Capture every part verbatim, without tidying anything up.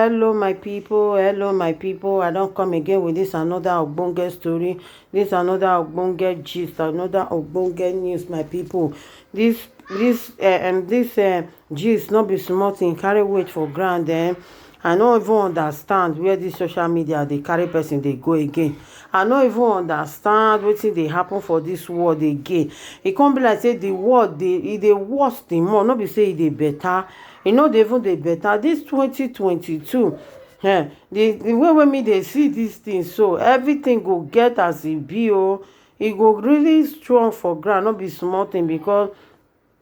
Hello my people, hello my people, I don come again with this another ogbonge story, this another ogbonge gist, another ogbonge news, my people. This this uh, um, this uh, gist no be small thing, carry weight for ground. Eh? I no even understand where this social media dey carry person dey go again. I no even understand wetin dey happen for this world again. E come be like say the world dey e dey worse the more, no be say e dey better. E no dey even dey better. This twenty twenty-two, eh, the the way wey me dey see this thing, so everything go get as e be o. E go really strong for ground, no be small thing, because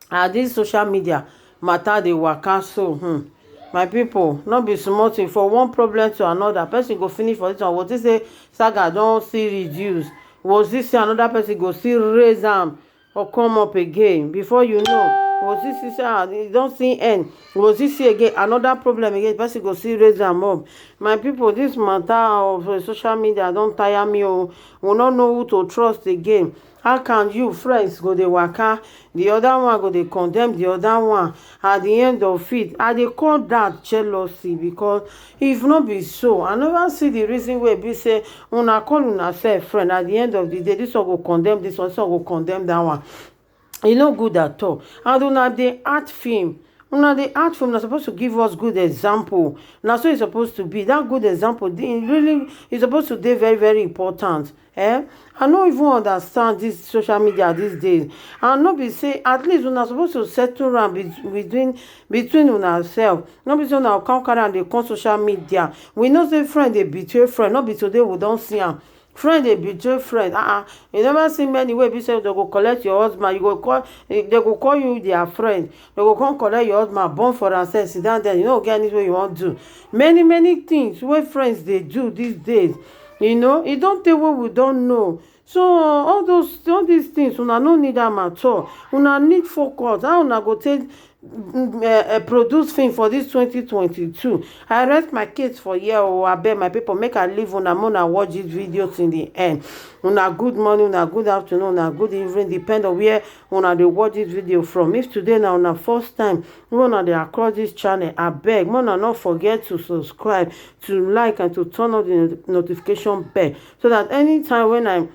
as this social media matter dey waka so, hmm, my people, no be small thing. For one problem to another, person go finish for this one. Wetin say saga don still reduce, was this say another person go still raise am or come up again? Before you know, was this say ah, e don still end, was this say again another problem again? Person go still raise am up. My people, this matter of uh, social media don tire me o. We no know who to trust again. How can you friends go dey waka, the other one go dey condemn the other one? At the end of it, I dey call that jealousy, because if no be so, I never see the reason wey be say una call una sef friend. At the end of the day, this one go condemn this one, this one go condemn that one. E no good at all. And una dey act film, una dey act film, una suppose to give us good example. Na so e suppose to be. That good example dey really e suppose to dey very very important. Eh? I no even understand this social media these days. And no be say, at least una suppose to settle am be- between between una sef. No be say una come carry am dey come social media. We know say friend dey betray friend. No be today we don see am. Friend dey betray friend. Uh-uh. You never see many wey be say they go collect your husband. You go call, they go call you their friend. They go come collect your husband, born for am, say sit down there. You no get anything wey you wan do. Many many things wey friends dey do these days. You know, e don tey wey we don know. So all those all these things, una no need am at all. Una need focus. How una go take mm, eh, eh, produce film for this twenty twenty-two? I rest my case for here. Oh, I beg my people, make I leave una, make una watch this video till the end. Una good morning, una good afternoon, una good evening, depend on where una dey watch this video from. If today na una first time wey una dey across this channel, I beg, make una no forget to subscribe, to like, and to turn on the notification bell, so that anytime when I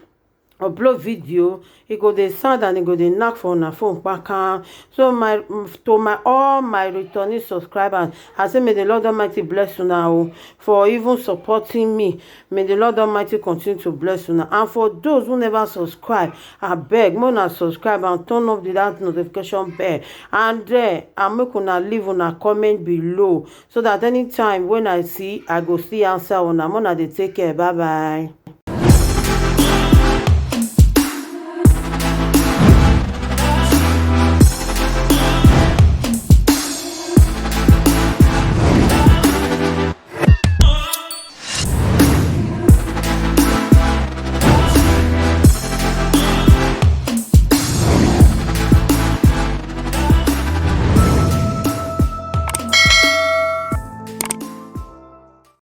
upload video, e go dey sound and e go dey knack for una phone kpakam. So my to my all my returning subscribers, I say may the Lord Almighty bless una o, for even supporting me. May the Lord Almighty continue to bless una. And for those who never subscribe, I beg, make una subscribe and turn off the that notification bell. And then, and make una leave una comment below, so that anytime when I see, I go still answer una. Make una dey take care. Bye bye.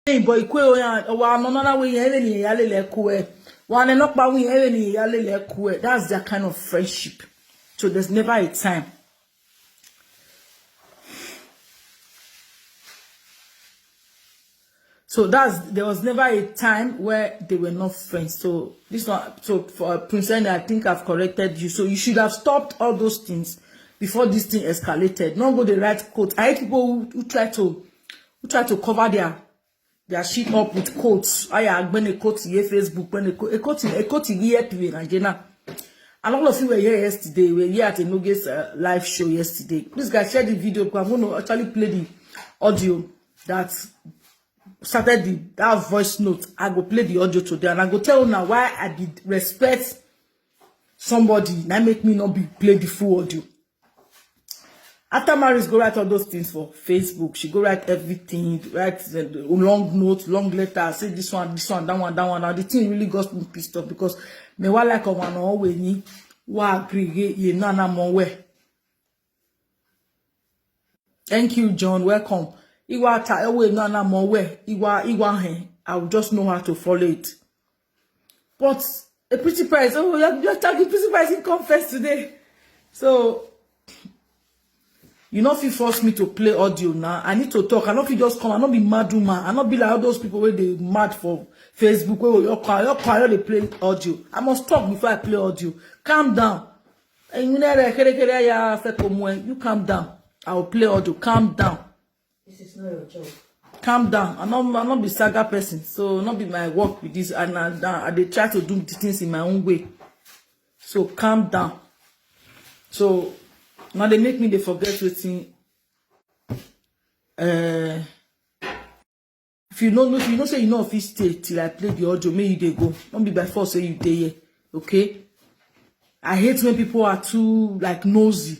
Hey, boy, kwe oya, wa no na we yele ni yale le kwe. Wa ne no pa we yele ni yale le kwe. That's their kind of friendship. So there's never a time. So that's there was never a time where they were not friends. So this one, so for Prince Henry, I think I've corrected you. So you should have stopped all those things before this thing escalated. Not go the right quote. I hate people who, who try to who try to cover their their shit up with quotes. I have been a quote here Facebook, when a quote, a quote, a quote here to Nigeria. And all of you were here yesterday. We were here at Enoge's uh, live show yesterday. Please, guys, share the video because I'm going to actually play the audio that started the that voice note. I go play the audio today, and I go tell you now why I did respect somebody. That make me not be play the full audio. After marriage, go write all those things for Facebook. She go write everything, write the long note, long letter. Say this one, this one, that one, that one. Now the thing really got me pissed off because me wa like one on we ni wa agree ye na na mo we. Thank you, John. Welcome. Iwa ta ewe na na mo we. Iwa iwa hen. I will just know how to follow it. But a pretty price. Oh, you're, you're talking pretty price in confess today. So You no fit force me to play audio now. I need to talk. I no fit just come. I no be mad woman. I no be like all those people wey dey mad for Facebook. Wey your car, your car, dey play audio. I must talk before I play audio. Calm down. Ẹ̀yin náà rẹ̀ kẹ́rẹ́kẹ́rẹ́ ya fẹ́ kó mú ẹ. You calm down. I will play audio. Calm down. This is not your job. Calm down. I no, I no be saga person. So no be my work with this. And I, I, I dey try to do the things in my own way. So calm down. So now they make me dey forget wetin. Uh, if you no know, if you know say you no fit stay till I play the audio, make you dey go. No be by force say you dey here, okay? I hate when people are too, like, nosy.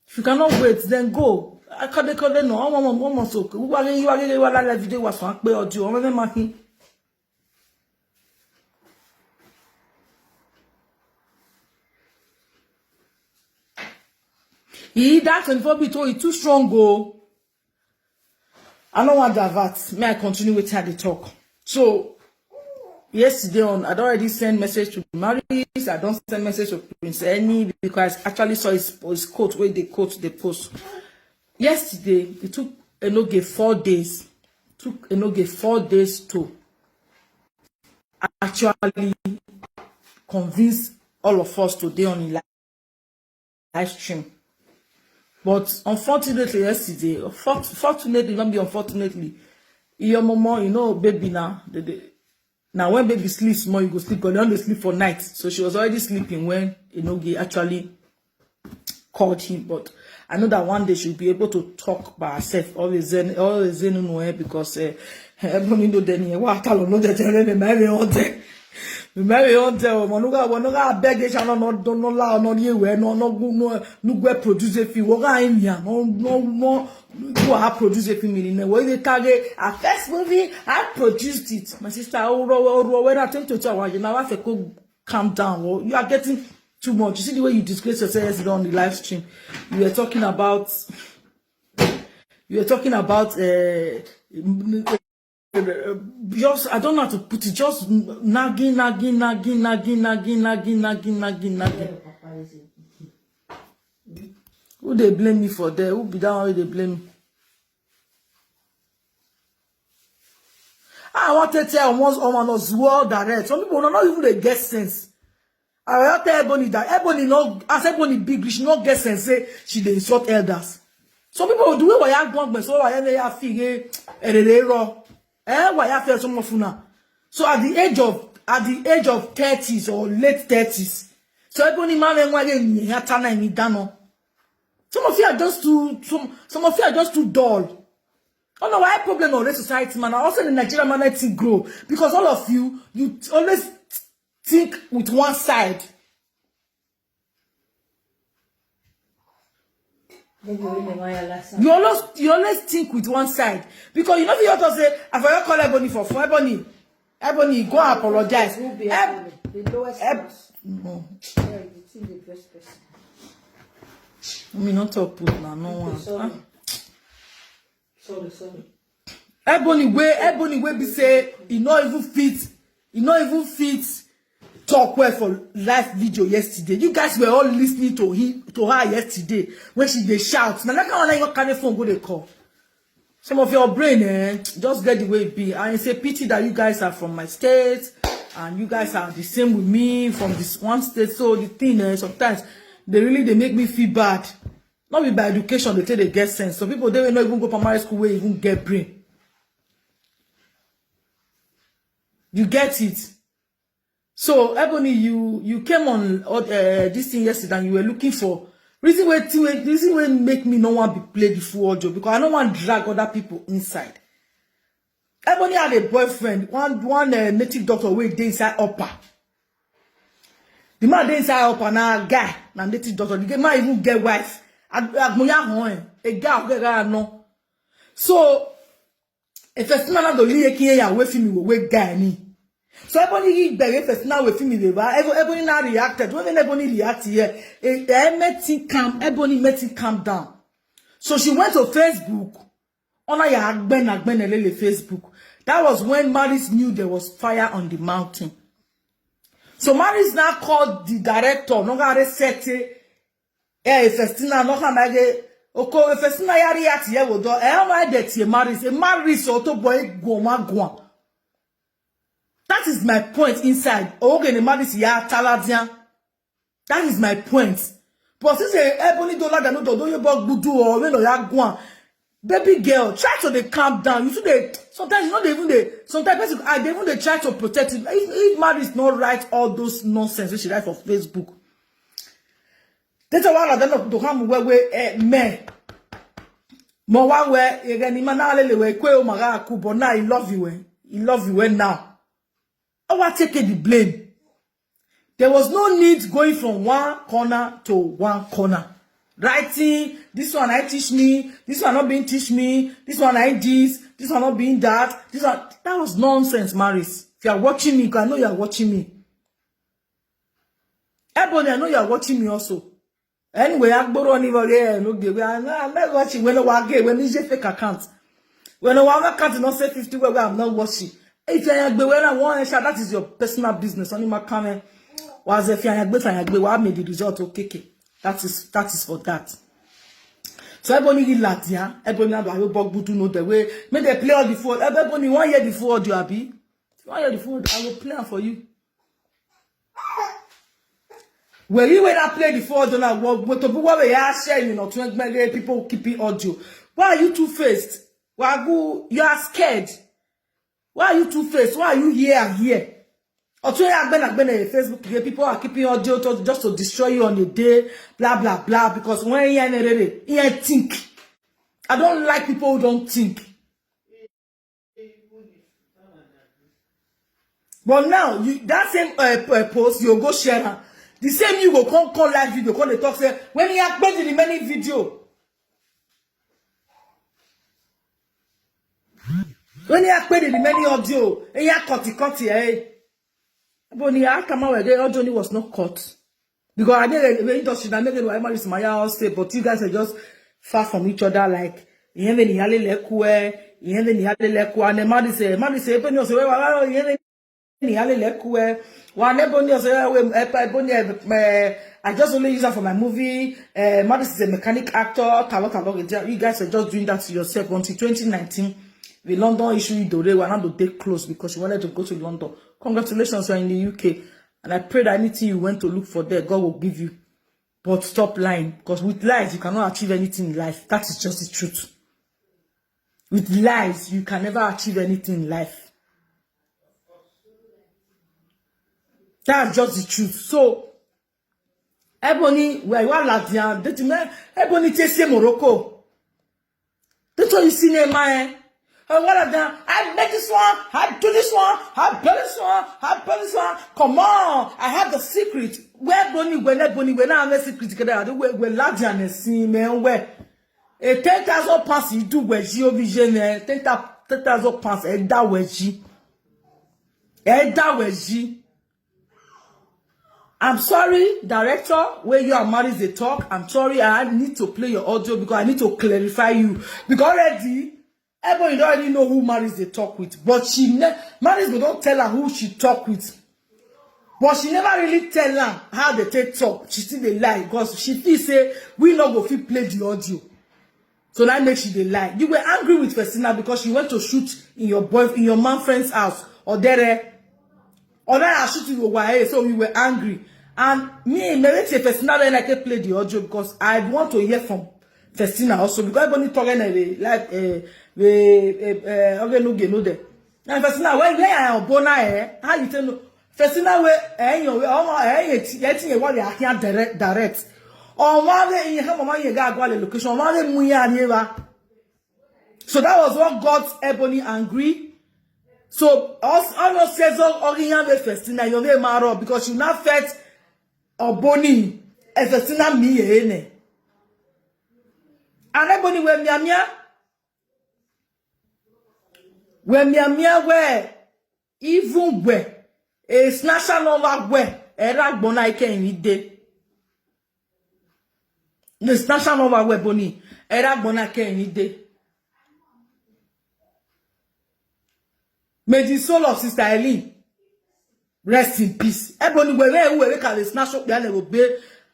If you cannot wait, then go. I can't call them no. I want one more so. Who are you? Who are you? Who are you? Video was one play audio. I want them marking. He, that twenty-four bit, oh, e too strong, oh. I no wan divert. May I continue wetin I dey talk? So, yesterday on, I don already send message to Maris. I don send message to Prince Any because I actually saw his, his quote wey dey quote the post. Yesterday, it took Enoge four days. Took Enoge four days to actually convince all of us to dey on the live stream. But unfortunately, yesterday, fort-, fortunately, not be unfortunately, your mama, you know, baby now, the, the, now when baby sleeps more, you go sleep, but they only sleep for night. So she was already sleeping when Enoge actually called him. But I know that one day she'll be able to talk by herself. Always zen, always zen, no, eh, because, eh, Ebony no dey near. What I don't know that I remember every one day. Remember every one day. Oh, Manuga, Manuga, I beg you, no, no, don't, no, la, no, you wear, no, no, no, no, go produce a film. What I am here, no, no, no, go, I produce a film in there. What you target? A first movie, I produced it. My sister, oh, oh, oh, oh, when I tell you to tell you, now I have to go calm down. Oh, you are getting too much. You see the way you disgrace yourself yesterday on the live stream. You were talking about, you were talking about, uh, just, I don't know how to put it. Just nagging, nagging, nagging, nagging, nagging, nagging, nagging, nagging, nagging. Who dey blame me for there? Who be that one wey dey blame me? I want to tell almost all man as well direct. Some people no, no even dey get sense. I will tell Ebony that Ebony no, as Ebony big, she no get sense. Say she dey insult elders. Some people do it while you go, so while you feel, eh, eh, eh, eh, eh, why you feel so much now? So at the age of, at the age of thirties or late thirties, so Ebony man, eh, why you, you, you, you, you, you, some of you are just too, some, some of you are just too dull. Oh no, why problem on race society, man? Also, the Nigerian man, I think grow because all of you, you always think with one side. You always, you always think with one side because you know you have to say, "I forgot call Ebony for phone, Ebony, Ebony, go and apologize." Who be Eb-, Ebony? The lowest Eb-, class. No. Yeah, you think the best person. I mean, not talk put now, no one. Sorry. Ah. Sorry, sorry. Ebony wey, Ebony wey be say e no even fit, e no even fit talk well for live video yesterday. You guys were all listening to him, to her yesterday when she dey shout. Now that kind of like you carry phone go dey call. Some of your brain, eh, just get the way it be. And it's a pity that you guys are from my state and you guys are the same with me from this one state. So the thing, eh, sometimes they really, they make me feel bad. Not be by education they take they get sense. Some people they will not even go primary school where even get brain. You get it? So Ebony, you, you came on, uh, this thing yesterday and you were looking for reason where thing wey, reason wey make me no one be play the full audio because I no one drag other people inside. Ebony had a boyfriend, one, one, uh, native doctor wey dey inside upper. The man dey inside upper na guy, na native doctor. The man even get wife. Ag-, agboya hon, eh, a guy, okay, guy, no. So, if a sinner not only here, wait for me, wait guy ni. So Ebony he beg if a sinner wait for me, they were, Ebony now reacted. When Ebony react here, eh, eh, make him calm, Ebony make him calm down. So she went to Facebook. Ona ya agben, agben elele Facebook. That was when Maris knew there was fire on the mountain. So Maris now called the director, no gare sete. Eh, Festina, no come again. Oko Festina ya react ye wo do. Eh, why that ye Maris? E Maris o to boy goma gwa. That is my point inside. Oge ne Maris ya taladian. That is my point. But since eh, Ebony Dola da no do do ye bog budu or we no ya gwa. Baby girl, try to dey calm down. You too dey sometimes you no dey even dey sometimes person I dey even dey try to protect you. If, if Maris no write all those nonsense wey she write for Facebook. Tete wa la dano to ham we we eh me. Mo wa we ege ni mana lele we kwe o maga ku, but now he love you eh. He love you eh now. Owa take the blame. There was no need going from one corner to one corner. Writing, this one I teach me, this one not being teach me, this one I this, this one not being that, this one that was nonsense, Maris. If you are watching me, 'cause I know you are watching me. Ebony, I know you are watching me also. Anyway, agboro ni wale no ge we. I'm not watching when I get when is fake account. When I want account not say fifty where I'm not watching. If you are when I want that is your personal business. Only my comment was if you are gbe fire gbe wa made the result okay. That is that is for that. So Ebony Latia, Ebony Ado Ayo Bogbutu know the way. Make they play all the four. Ebony one year the four audio abi. One year the four audio. I will play am for you. Well, you when I play the four audio now, what what to what we are sharing you know to make people keeping audio. Why are you two faced? Wagu, you are scared. Why are you two faced? Why are you here and here? Or to ya gbena gbena Facebook here, people are keeping audio to, just to destroy you on a day, blah blah blah. Because when you are think, I don't like people who don't think. But now you that same uh, uh, post you go share am. The same you go come come live video come dey talk say when you are playing the many video. When you are playing the many audio, and you are cutty cutty eh. But the outcome of the audio was not cut. Because I didn't the industry that made why married Maya all stay, but you guys are just far from each other. Like you have any yale lekue, you have any yale lekue, and the man is a man is a penny or so. Ni ale lekue. One Ebony say we Ebony eh, I just only use her for my movie. Uh, Maris is a mechanic actor. Talo talo. You guys are just doing that to yourself until twenty nineteen. The London issue Idore were not to take close because she wanted to go to London. Congratulations, you're in the U K. And I pray that anything you went to look for there, God will give you. But stop lying. Because with lies, you cannot achieve anything in life. That is just the truth. With lies, you can never achieve anything in life. That's just the truth. So, Ebony, where you are, Ladian, Ebony, Tessie, Morocco. That's what you see, man. I want to I make this one, I do this one, I build this one, I build this one. Come on, I have the secret. Where Bonnie, when Bonnie, when I have the secret together, I do where Ladian is seeing, man, where. A ten thousand pounds you do where she over Jane, ten thousand pounds, and that where she. And that where she. I'm sorry, director, where you are married they talk. I'm sorry, I need to play your audio because I need to clarify you. Because already, everybody don't already know who married they talk with. But she ne- married they don't tell her who she talk with. But she never really tell her how they take talk. She still they lie because she feel say we not go fit play the audio. So that makes she dey lie. You were angry with Festina because you went to shoot in your boy in your man friend's house. Or there, or that I shoot you away. So you were angry. And me, me let's say Festina then I can play the audio because I want to hear from Festina also because everybody talking away like uh, we uh, okay no get no there. And Festina, where where I am bona eh? How you tell no? Festina we eh you we omo eh you ti eh ti what they are direct direct. Omo we in how mama you ga go the location. Omo we mu ya ni ba. So that was what got Ebony angry. So us all us says all Oriyan we Festina you dey maro because you not felt Oboni e Festina mi ye ne. And Ebony we miamia we miamia we even we e snatcha no wa we era gbona ike mi de. The snatcha no wa we Boni era gbona ike mi de. May the soul of Sister Eileen Rest in peace. Ebony, where, where, where can they snatch up there? They will be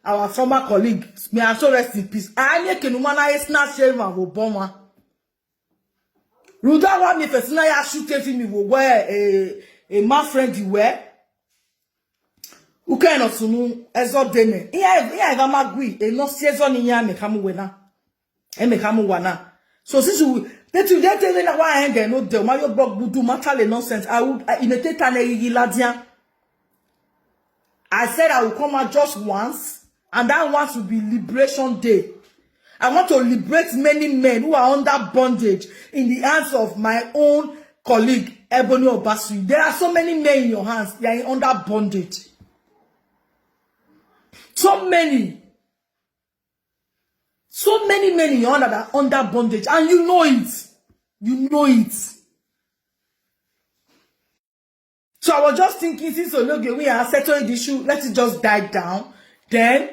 our former colleague. May I so rest in peace. I make a woman I snatch him and will bomb her. Ruda wa mi fesina ya shoot if me will wear a, a my friend you wear. Uke no sunu ezo dene. Iya, iya, ga magui. E no si ezo ni ya me kamu wena. E me kamu wana. So since we, they tell me na why I end no de. Ma yo bog budu matale nonsense. I would, I, in a teta ne yigi ladian. I said I will come out just once, and that once will be Liberation Day. I want to liberate many men who are under bondage in the hands of my own colleague, Ebony Obasui. There are so many men in your hands, they are under bondage. So many. So many men in your hand that are under bondage, and you know it. You know it. So I was just thinking, since Ologe, we are settling the issue, let it just die down. Then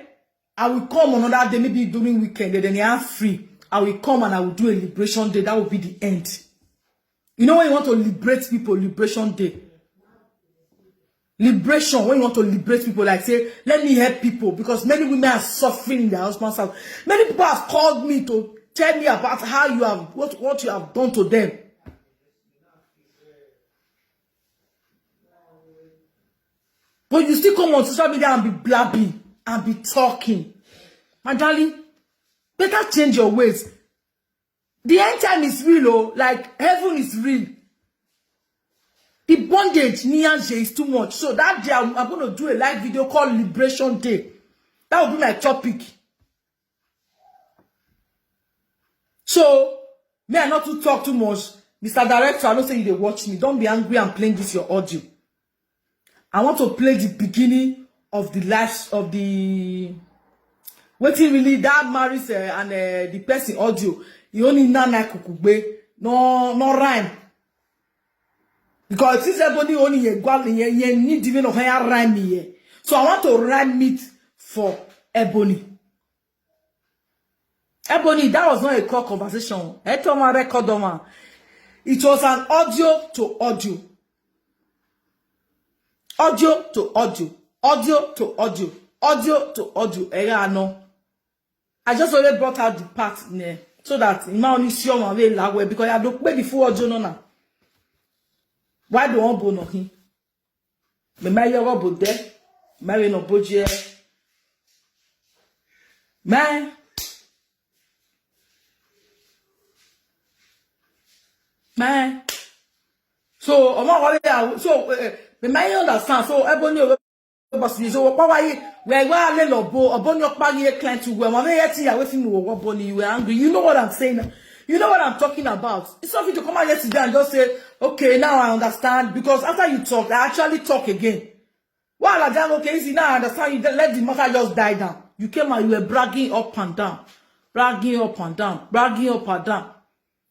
I will come another day, maybe during weekend, then I am free. I will come and I will do a liberation day. That will be the end. You know when you want to liberate people, liberation day. Liberation, when you want to liberate people, like say, let me help people, because many women are suffering in their husband's house. Many people have called me to tell me about how you have, what, what you have done to them. But you still come on social media and be blabbing and be talking. My darling, better change your ways. The end time is real, oh, like heaven is real. The bondage, Nianje, is too much. So that day, I'm, I'm going to do a live video called Liberation Day. That will be my topic. So, may I not to talk too much. Mister Director, I don't say you dey watch me. Don't be angry. I'm playing this your audio. I want to play the beginning of the life of the wetin really that marries uh, and uh, the person audio. He only nana kukugbe no no rhyme. Because since Ebony only ye gwal ye ye need even no higher rhyme here. So I want to rhyme it for Ebony. Ebony, that was not a call conversation. Etoma record on. It was an audio to audio. Audio to audio, audio to audio, audio to audio. Ega no. I just only brought out the part ne, so that Ima only see on way lawe because I don't pay the full audio no na. Why do one bo no him? Me my yogo bo de, my we no bo je. Man. Man. So, ọmọ wa ya, so, eh, eh, me my understand. So, Ebony, Obasui, so what why we were a little bo, Oboni Okpagi client to where my yet ya with him, what Boni, you were angry. You know what I'm saying? You know what I'm talking about. It's something to come out yesterday and just say, okay, now I understand. Because after you talk, I actually talk again. Well, I don't okay, easy now I understand. You let the matter just die down. You came and you were bragging up and down, bragging up and down, bragging up and down.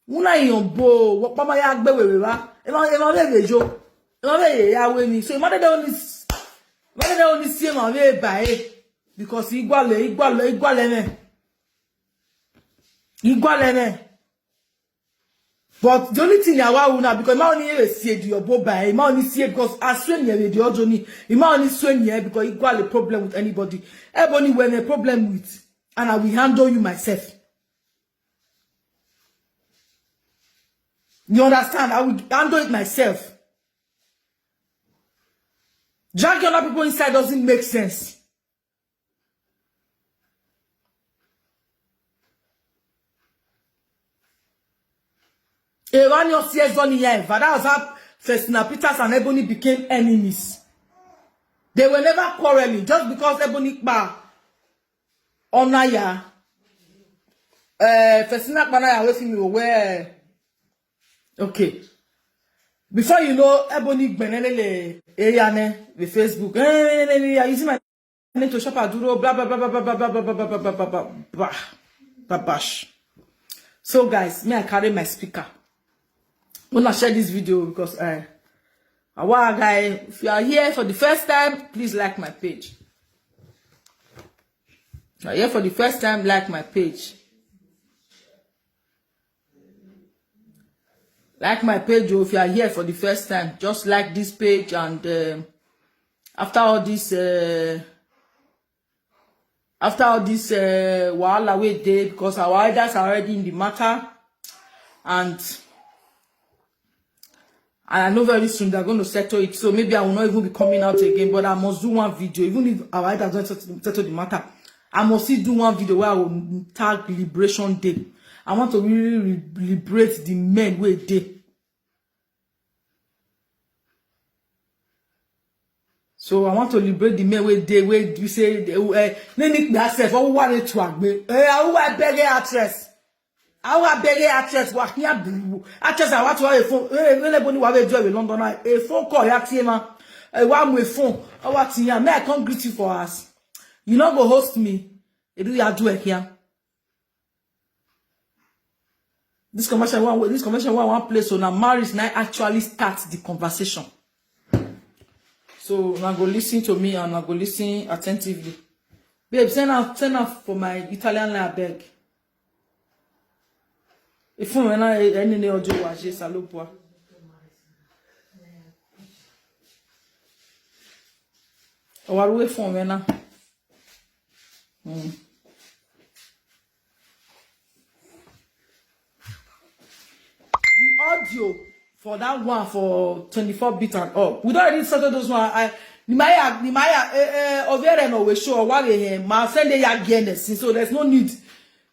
Una yon bo, what mama ya gbe we wa. Ema ema be be jo. Ema be ye ya we ni. So ema de only, ema de only see ema be ba e. Because igwale, igwale, igwale me. Igwale me. But the only thing I want now because my only ever see the obo by my only see because I swear near the ojo ni. My only swear near because it got a problem with anybody. Everybody when a problem with, and I will handle you myself. You understand? I will handle it myself. Dragging other people inside doesn't make sense. Erani Osiezoni Eva. That was how Festina Peters and Ebony became enemies. They were never quarreling just because Ebony pa Onaya. Uh, Festina Panaya with me where okay. Before you know, Ebony Benelele Eyane with Facebook. Eh, you see my name to shop at Duro, blah blah blah blah blah blah blah blah blah blah blah blah blah blah blah blah blah blah. So guys, me I carry my speaker. Wanna share this video because I, I want guy. If you are here for the first time, please like my page. If you are here for the first time, like my page. Like my page, oh, if you are here for the first time, just like this page and um, after all this uh, after all this uh, wahala wey dey, because our elders are already in the matter, and and I know very soon they're going to settle it. So maybe I will not even be coming out again, but I must do one video. Even if our elders don't settle, settle the matter, I must still do one video where I will tag Liberation Day. I want to really re- liberate the men wey dey. So I want to liberate the men wey dey, wey do say, uh, Nene Kpia sef, oh, why to agbe? Eh, I will beg actress. I will beg actress. Wa here, actress, I want to have a phone. Eh, when anybody wa be do in London, a phone call ya tiema. Eh, wa mu a phone. I want to, may I come greet you for us? You no go host me. You do ya do it here. This conversation one, this conversation one, one place, so now marriage now actually starts the conversation. So now go listen to me and now go listen attentively. Babe, send out, send out for my Italian line, I beg. If you wanna any audio was yes, I look poor. Or what we phone now? Mm. The audio for that one for twenty-four bit and up. We don't already settle those one. I Nimaya, Nimaya, eh, eh, Overe no we show why we here. Ma send the again, so there's no need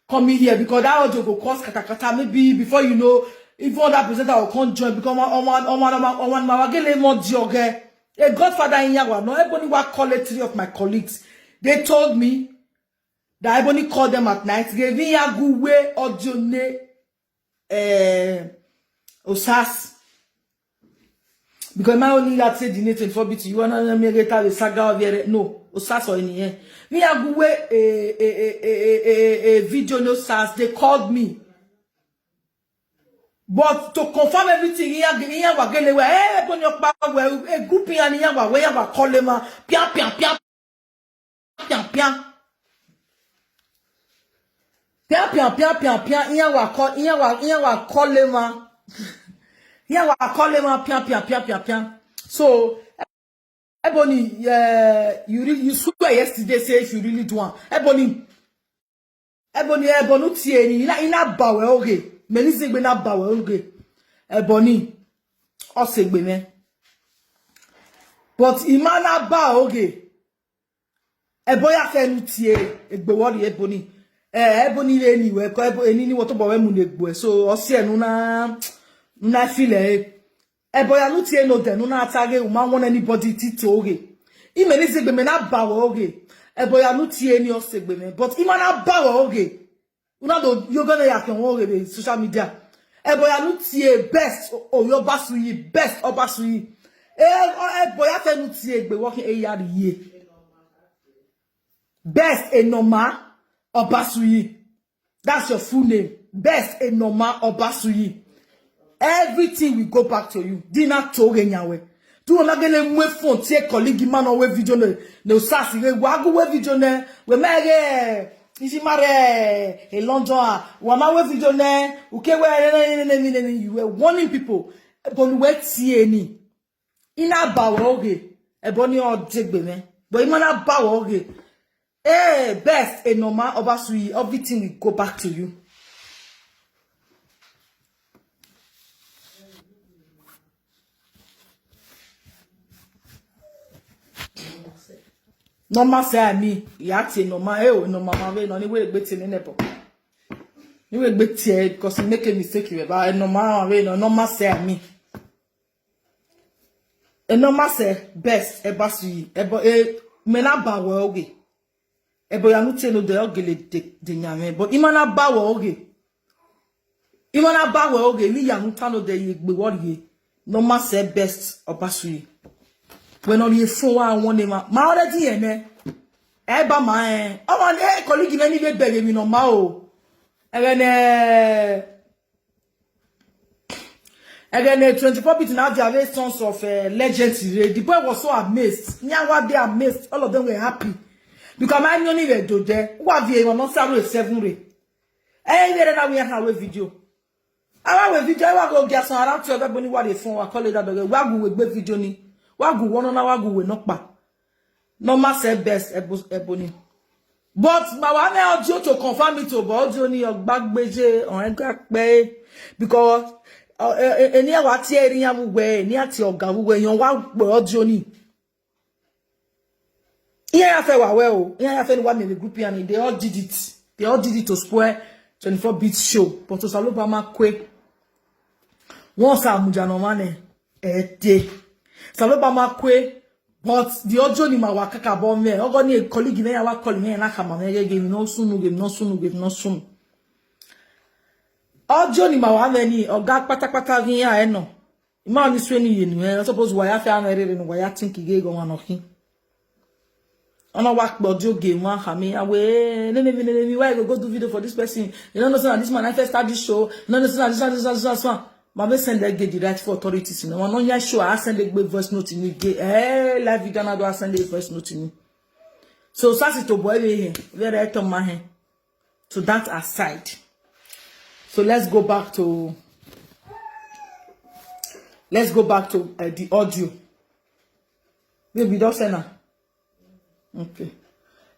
coming here because that audio go cause katakata. Maybe before you know, if one that presenter will come join, because on one, on one, on one, on one, on one, on one, a godfather in Yawa. No, everybody wa call it three of my colleagues. They told me that Ebony called them at night. They even ya go way audio ne, eh, Osas. Because my only that said the name twenty-four bit, you wanna make it have a saga of your, no, Osas or any, eh. Me ya go way a, a, a, a, a, a video no Osas. They called me. But to confirm everything, he ya, he ya wa gele we, eh, Ebony Okpa we, a group in ya wa, we ya wa call him, ah, pian, pian, pian, pian, pian. Pian, pian, pian, pian, pian, he ya wa call, he ya wa, he ya wa call him, ah. He ya wa call him, ah, pian, pian, pian, pian, pian. So, Ebony, uh, you re- you swear yesterday say if you really do one. Ebony, Ebony, Ebony, tie ni, ina, ina bawe oge. Many things be na bawe oge. Ebony, osegbe me. But imana ba oge. Ebo ya fenu tie, egbe wori Ebony. Eh, Ebony le ni we, ko Ebo, eni ni wo to bo we mu le gbo e. So, osi enu na, na feel e. Ebo ya nu tie no de, nu na atage, u ma want anybody ti to oge. Ime ni zegbe me na ba wo oge. Ebo ya nu tie ni osegbe me. But ima na ba wo oge. Una do yoga na ya ke wo oge be social media. Ebo ya nu tie best o, o yo basu yi, best o basu yi. E, o, Ebo ya fenu tie egbe wo ke e ya ye. Best Enoma Obasuyi. That's your full name. Best Enoma Obasuyi. Everything will go back to you. Dina toge nyawe. Tu ona gele mwe phone tie colleague man on we video ne, ne Osas re wa gu we video ne. We mege isi mare e London a. Wa ma we video ne. Uke we ne, ne, ne, ne, ne, ne, you were warning people. But we tie ni. Ina bawo oge. Ebony o degbe me. But ima na bawo oge. Eh, best Enoma Obasuyi, everything will go back to you. Normal say I mean, you act a normal, eh, oh, normal, man, we no, ni we gbe ti ni nebo. Ni we gbe ti e, because you make a mistake, you, but normal, we no, normal say I mean. Enoma se best, Ebasuyi, Ebo, e, me na ba we oge. Ebo ya nu tie no de ogele de, de nyame. But ima na ba we oge. Ima na ba we oge, ni ya nu ta no de ye gbe wori ye. Noma se best Obasuyi. We no ye fun wa won ni ma. Ma already ye ne. E ba ma e. O wa ni, eh, colleague me ni be beg mi no ma o. Ere ne, again, uh, twenty-four bit now they are very sons of, uh, legends. The boy was so amazed. Nyawa, they amazed. All of them were happy. Because my money were do there. Who have you? No sorry seven re. Eh, we na we have a video. Our video, I go get some around to everybody what they phone. I call it that. Wa gu we gbe video ni. Wa gu one na wa gu we no pa. Normal self best, Ebo-, Ebony. But my one audio to confirm it, but audio ni ogbagbeje on egakpe because uh, eh, eh, eni awa ti eri ya wuwe, ni ati oga wuwe, yon wa gbe audio ni. Iya ya fe wa we o, iya ya fe ni wa mi group ya ni, they all did it. They all did it to spoil twenty-four bit show. But to Saloba ma kwe. Once a muja no mane, ete. Saloba ma kwe, but the audio ni ma wa kaka bo me. Ogo ni a colleague me ya wa call me na kama me ge game no sunu, game no sunu, game no sunu. Audio ni ma wa me ni, oga patapata vin ya eno. Ima ni swe ni yenu, eh, suppose wa ya fe ano erere no, wa ya think ge go ma no hin. Ono wa kpo audio game wa ha me, awe, nene mi, nene mi, why you go do video for this person? You don't know say na this man I first start this show. You don't know say na this one, this one, this one, this one. Ma be send that get the right for authorities. You know, no ya show, I send a voice note in the gay. Eh, live video na do I send a voice note in. So, sasi to boy we here, very right on my hand. So that aside. So let's go back to, let's go back to uh, the audio. Baby, don't send her. Okay.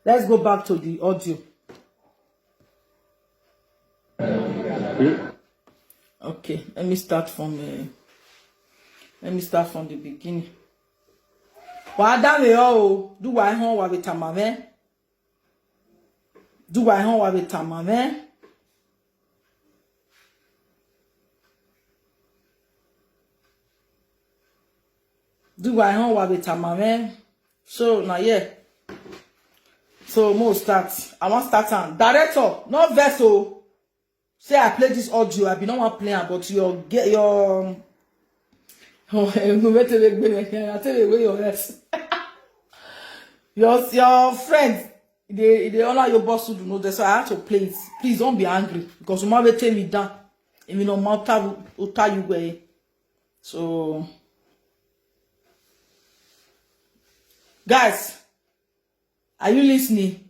Let's go back to the audio. Okay, let me start from uh, let me start from the beginning. Wa da me o, do wa hon wa be tamave. Do wa hon wa be tamave. Do wa hon wa be tamave. So now, yeah. So mo start. I want start am. Director, no vex o. Say I play this audio. I be no wan play am, but your ge-, your oh, eh, no, wait till they gbé mi. I tell you where your rest. Your your friend, they they honor your boss who do know this, so I have to play it. Please don't be angry because you might take me down. If you know matter who tell you where. So, guys, are you listening?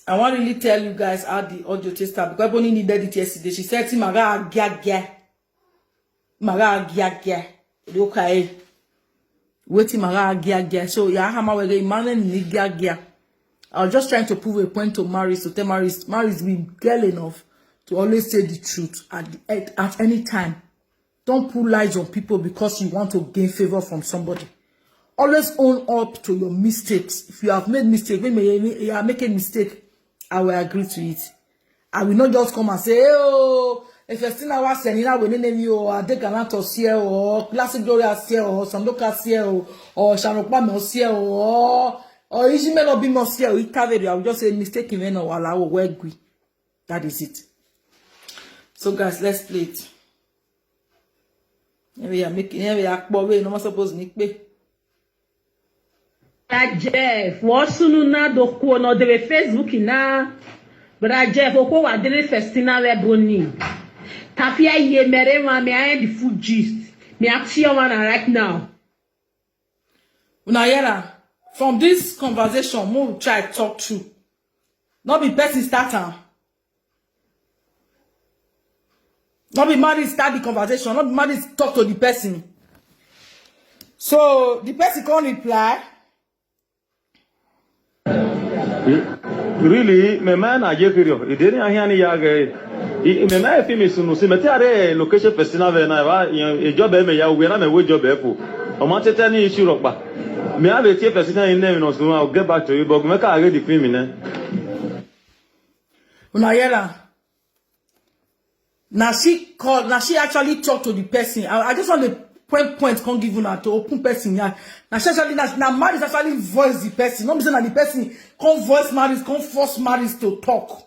I want to really tell you guys how the audio take start because Ebony needed it yesterday. She said, "Ti maga agia agia, maga agia agia." Okay, waiting maga agia agia. So yeah, hama wege imane ni agia agia. I was just trying to prove a point to Maris, to tell Maris, Maris be girl enough to always say the truth at the, at, at any time. Don't put lies on people because you want to gain favor from somebody. Always own up to your mistakes. If you have made mistake, when you are making mistake, I will agree to it. I will not just come and say, "Hey, oh, if Festina was sending out with name you, or Ade Galantos here, or Classic Glorious here, or Sandokas here, or Shanokpame here, or or Ijime no be here." I will just say mistake in no allow where we. That is it. So guys, let's play it. Here we are making, here we are, but we no more suppose nick pay. Brother Jeff, what sunu na do ko no de Facebook na. Brother Jeff, oko wa de Festina we boni. Tafia ye mere wa me I the full gist. Me action one right now. Una hear am? From this conversation, mo try talk true. No be person start am. No be married start the conversation. No be married talk to the person. So the person can't reply. Really, me man na je kiri o. Ideni ahiani ya ge. Me man fi mi sunu si me ti are location Festina ve na va e job e me ya we na me we job e fu. O ma tete ni issue ropa. Me have a tie Festina in name no sunu. I'll get back to you, but me ka get the film ne. Una hear am? Na she call, na she actually talk to the person. I, I just want to point point come give una to open person yarn. Na she actually, na, na Maris actually voice the person. No be say na the person come voice Maris, come force Maris to talk.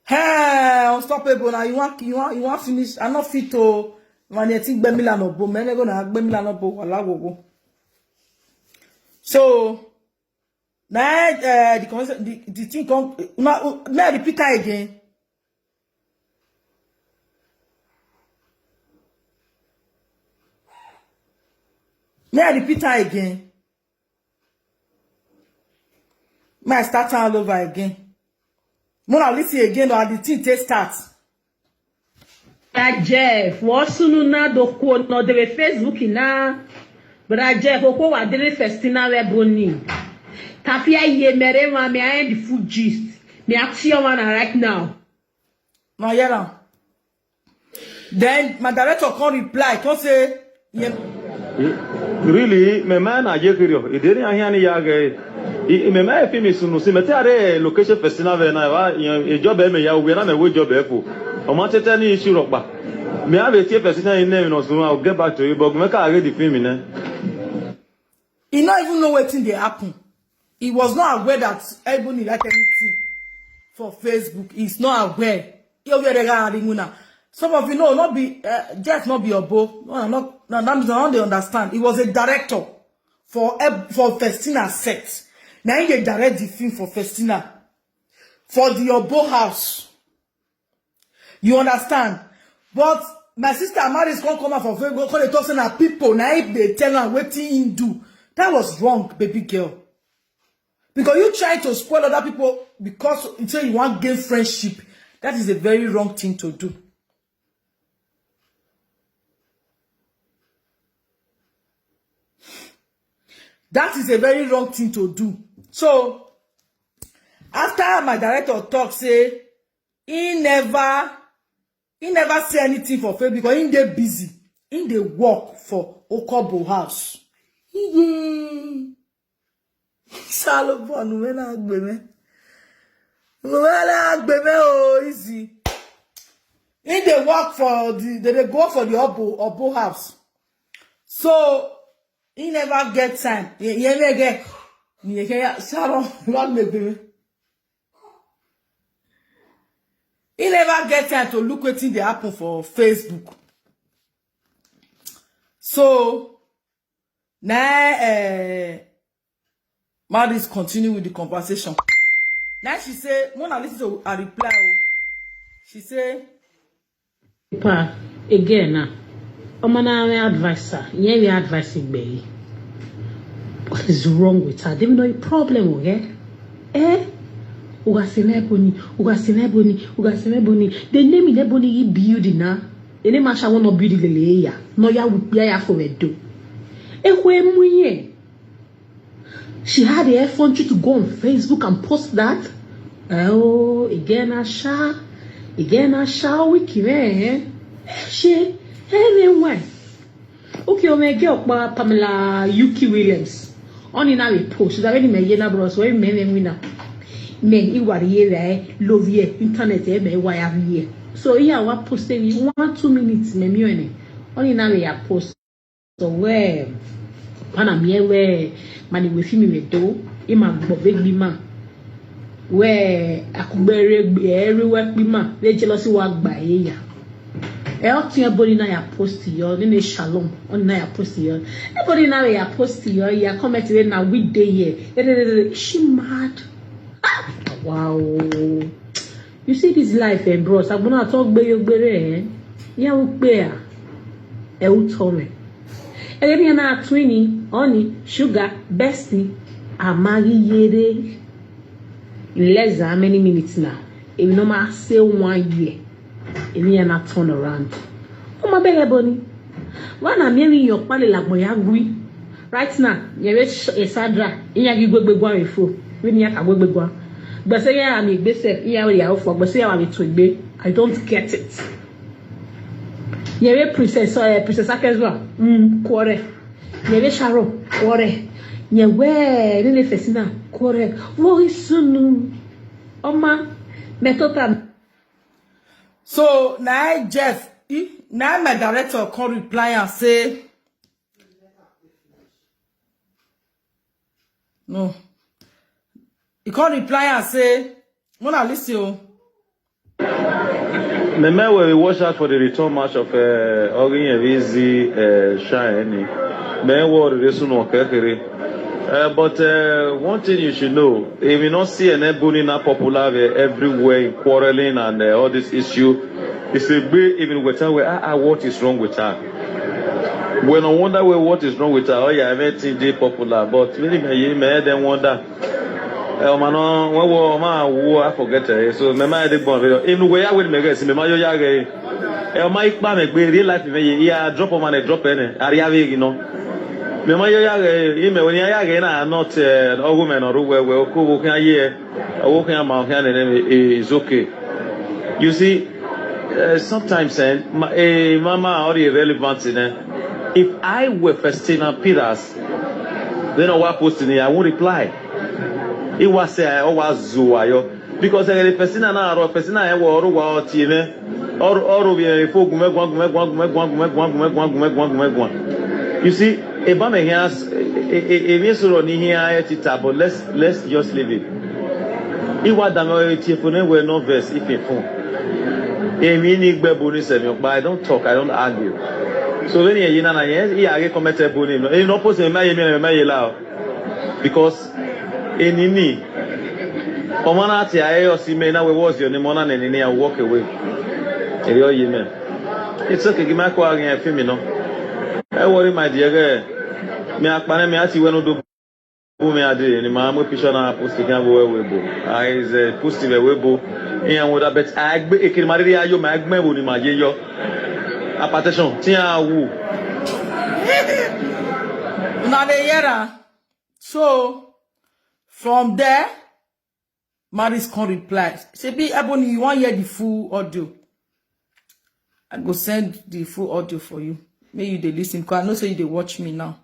Hey, unstoppable. Now you want, you want, you want finish? I not fit to. When you think Bemila no bo, men go na Bemila no bo wala go go. So now uh, the conversation, the, the thing come. Now may I repeat that again? May I repeat that again? May I start all over again? Mona listen again, or the thing take start. Brother Jeff, wosunu na do ko no de Facebook na. Brother Jeff, oko wa de festina we boni. Tafia ye mere wa me I the full gist. Me action one right now. Now, yeah, now. Then my director come reply, come say, yeah. Really, me man na je kiri o. Idere ahian ya ge. Me man fi mi sunu si me te are location festina ve na wa e job e me ya we na me we job e fu. O ma tete ni issue rokpa. Me have a tie festina in name no sunu, I'll get back to you, but me ka read the film ne. He not even know wetin dey happen. He was not aware that Ebony like anything for Facebook. He's not aware. He over there got ringing now. Some of you know, not be uh, Jeff, not be Obo. No, no, no, that means I don't dey understand. He was a director for Eb- for Festina set. Now he dey direct the film for Festina for the Obo house. You understand? But my sister Amaris come come out for Facebook, come dey talk say na people na if they tell am wetin he do. That was wrong, baby girl. Because you try to spoil other people because you say you want gain friendship. That is a very wrong thing to do. That is a very wrong thing to do. So after my director talk say he never he never say anything for Facebook because he dey busy. He dey work for Okobo house. Iye. Salomon, when I gbeme. When I gbeme, oh, easy. He dey work for the, they dey go for the Obo, Obo house. So, he never get time. He, he never get, he get, Sharon, what me gbeme? He never get time to look wetin dey happen for Facebook. So, na uh, Maris continue with the conversation. Now she say, Mona listen to her reply. Oh. She say, pa again na ọmọ na we advice her, yeah, we advice igbe. What is wrong with her? They know a problem, okay? Eh? Ugasina Ebony, Ugasina Ebony, Ugasina Ebony. The name in Ebony he build na. The name asha wanna build the ya. No ya ya ya for we do. Ekwe muye. She had the effrontery to go on Facebook and post that. Oh, again, Asha. Again, Asha, wiki, eh? She, anyway. Okay, o me girl pa Pamela Yuki Williams. Only now we post. That when me yena bros, when me me wina. Me iwari ye we love ye internet eh me wire ye. So yeah, wa post every one two minutes me me only. Only now we are post. So we mana me we mani we fi mi we do. Ima gbo be gbi ma. We akugbere gbe everywhere gbi ma. We jealousy wa gba ye ya. E o tin e boni na ya post yo ni ne shalom on na ya post yo. E boni na ya post yo ya comment we na we dey here. Eh, eh, eh, eh, she mad. Ah, wow. You see this life, eh, bros. Agbona to gbe yo gbere, eh. Ya u pe a. E u to me. E ni na twini, oni, sugar, bestie, amagi yere. In less than how many minutes now? If no ma say one year, if you not turn around. Oh my belle Ebony. Why na me in your pale like boy agui? Right now, you reach a Sandra, in ya gi gwegwe gwa info. When ya ka gwegwe gwa. But say ya mi gbese, in ya we ya ofo, but say ya mi to gbe. I don't get it. Yere princess, uh, princess Akezwa. Mm, quarter. Yere Sharon, quarter. Yewe, nene fesina, quarter. Wo isunu. Oma, metota. So now Jeff, eh, now my director come reply and say, no. He come reply and say, Mona listen o. Me me we watch out for the return match of uh, Orin Evizi uh, Shine. Me wo the reason no kekere. Uh, but uh, one thing you should know, if you not see an Ebony now popular uh, everywhere in quarreling and uh, all this issue, it's a way even we tell where ah, ah, what is wrong with her. We no wonder where what is wrong with her. Oh yeah, everything dey popular, but really me me then wonder. Eh, ọma nọ, wẹ wọ, ọma wu, I forget, eh, so, mẹ ma de gbọn rẹ. Enu wẹ ya wẹ ni mẹ gẹ si, mẹ ma yọ ya gẹ. Eh, ọma ikpa mẹ gbe, real life mẹ ye, ya drop ọma nẹ, drop ẹnẹ, ari ave ghi nọ. Mẹ ma yọ ya gẹ, imẹ wẹ ni ya gẹ na, not, eh, ọgho mẹ nọ ru wẹ, wẹ, oko, wo khian ye, ọgho khian ma, khian nene, eh, is okay. You see, uh, sometimes, eh, ma, eh, mama, all the relevant, eh, if I were Festina Piras, then I was posting it, I won't reply. It was say I always zo ayo. Because eh, the Festina na ro, Festina e wo ro wa o ti me. Or or we e fo gume gwan gume gwan gume gwan gume gwan gume gwan gume gwan gume gwan. You see, e ba me here, e e e mi sọ̀rọ̀ ni here e ti ta, but let's let's just leave it. Iwa da me e ti fo ne we no verse if e fo. E mi ni gbe bo ni se mi pa, I don't talk, I don't argue. So when you na na ye, I get comment bo ni no. E no post me, me me me la. Because enini, ọma na ti aye, you see me na we was your name, ọna nene, I walk away. Eri oye me. It's okay, give my call again, film, you know. I worry, my dear girl. Me akpane me ati we no do bu me ade ni ma mo picture na post kan bo we bo. I is a post we we bo. Iyan wo da bet agbe ekiri ma ri ayo ma agbe bo ni ma ye yo. Hypertension, ti a wu. Una dey hear am. So from there, Maris come reply. Shebi Ebony, you wan hear the full audio? I go send the full audio for you. Make you dey listen, 'cause I know say you dey watch me now.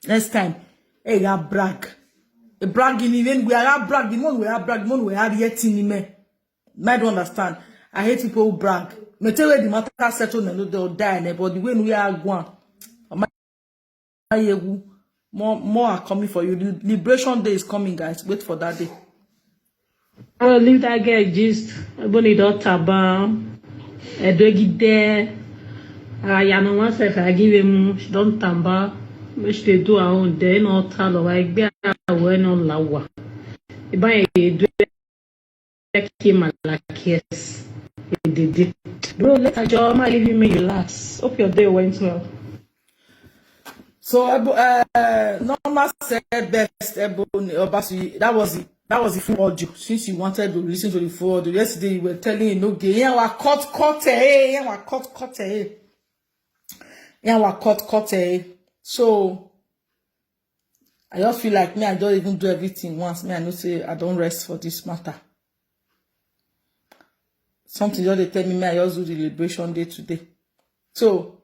Next time, hey, ya brag. E brag in even we are brag, the one we are brag, the one we are yet in me. I don't understand. I hate people who brag. Me tell you the matter settle, no, they'll die, but the way we are going, Ayewu, more, more are coming for you. The liberation day is coming, guys. Wait for that day. Oh, leave that girl gist. Ebony don taba. Edogide. Ayana one sef, I give him. She don tamba. Make she dey do her own. Then no tell her. Egbe awo no lawa. Iba e do ki malakies. Edede. Bro, let her job. I leave you, make you relax. Hope your day went well. So uh, Norma said best, Ebony Obasuyi. That was it. That was the full audio. Since you wanted to listen to the full audio yesterday, you were telling him no gay. Yeah, wa cut cut eh. Yeah, wa cut cut eh. Yeah, wa cut cut eh. So I just feel like me, I don't even do everything once. Me, I know say I don't rest for this matter. Something just dey tell me, me, I just do the liberation day today. So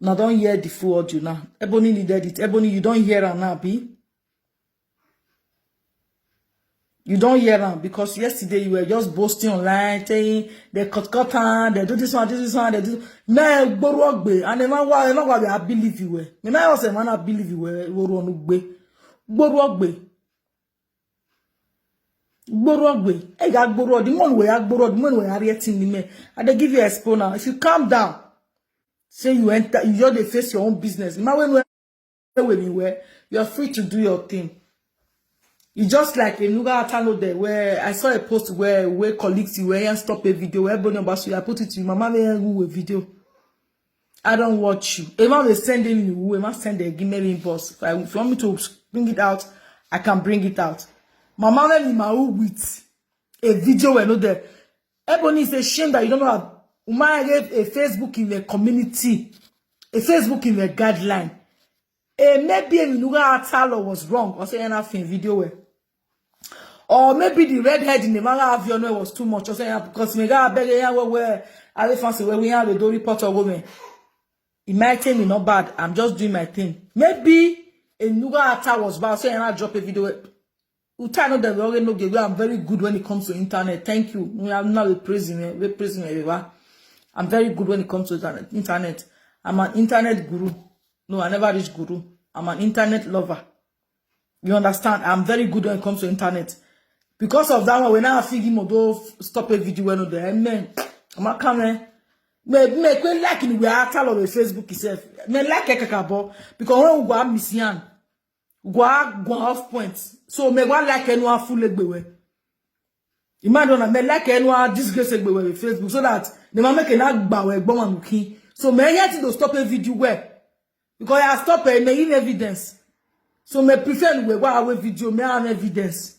now don't hear the full audio now. Ebony needed it. Ebony, you don't hear am now, be? You don't hear am because yesterday you were just boasting online, saying they cut cut am, they do this one, do this one, they do. Me gboro ogbe, and ẹ má wá, ẹ má wá, I believe you. Me na say man, I believe you. Gboro onu gbe, gboro ogbe, gboro ogbe. Ẹ ga gboro, the one wey gboro, the one wey reacting the me. I dey give you expo now. If you calm down, say you enter, you just dey face your own business. Ima wey no wey me where you're free to do your thing. It's just like a Nuga Atano there where I saw a post where where colleagues you were and stop a video where Bonnie Obasu, I put it to you, Mama me who a video. I don't watch you. A man will send him you, a man send a give me inbox. If, I, if you want me to bring it out, I can bring it out. Mama me in my own with a video where no there. Ebony is a shame that you don't know how Umar gave a Facebook in the community, a Facebook in the guideline. Eh, maybe Eminuga Atalo was wrong. Or say anything video where. Or maybe the red head in the manga Aviono was too much. Or say because me ga beg ya where where I fancy where we have the report of women. It might take me not bad. I'm just doing my thing. Maybe Eminuga Ata was bad. Say I drop a video. Uta know that we already know that I'm very good when it comes to internet. Thank you. We are now a prison, eh, we prison, eh, we are. I'm very good when it comes to internet. Internet. I'm an internet guru. No, I never reach guru. I'm an internet lover. You understand? I'm very good when it comes to internet. Because of that one, when I feel him go stop a video when the amen. I'm a come. Me me kwe like in we are all over Facebook itself. Me like a kakabo because when we go miss yan, go go off point. So me go like anyone full egbe we. Imagine me like anyone disgrace egbe we with Facebook so that the man make an agba we gbon wan kin. So me yet to stop a video where because I stop a me in evidence. So me prefer we go away video me have evidence.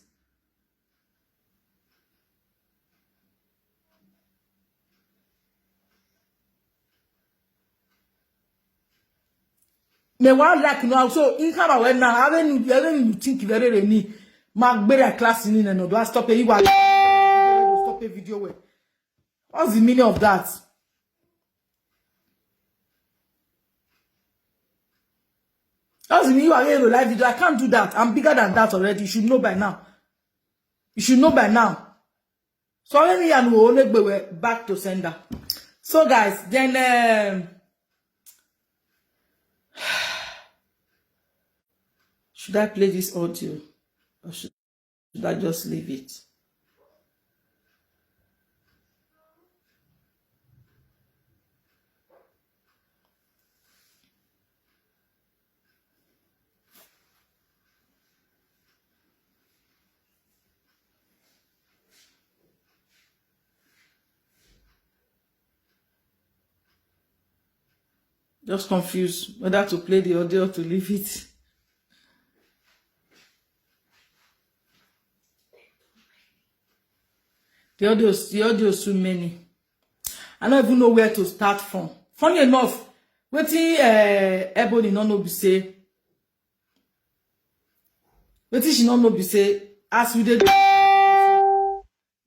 Me wa like now. So in kama we na, ave ni, ave ni think very re ni. Ma gbere class ni na no. Do I stop it? You are stop a video we. What's the meaning of that? What's the meaning? You are in a live video. I can't do that. I'm bigger than that already. You should know by now. You should know by now. So let me and we only go back to sender. So guys, then um, should I play this audio? Or should I just leave it? Just confused whether to play the audio or to leave it. The audio, the audio is too many. I don't even know where to start from. Funny enough, wetin uh, Ebony no know be say, wetin she no know be say, as we dey do,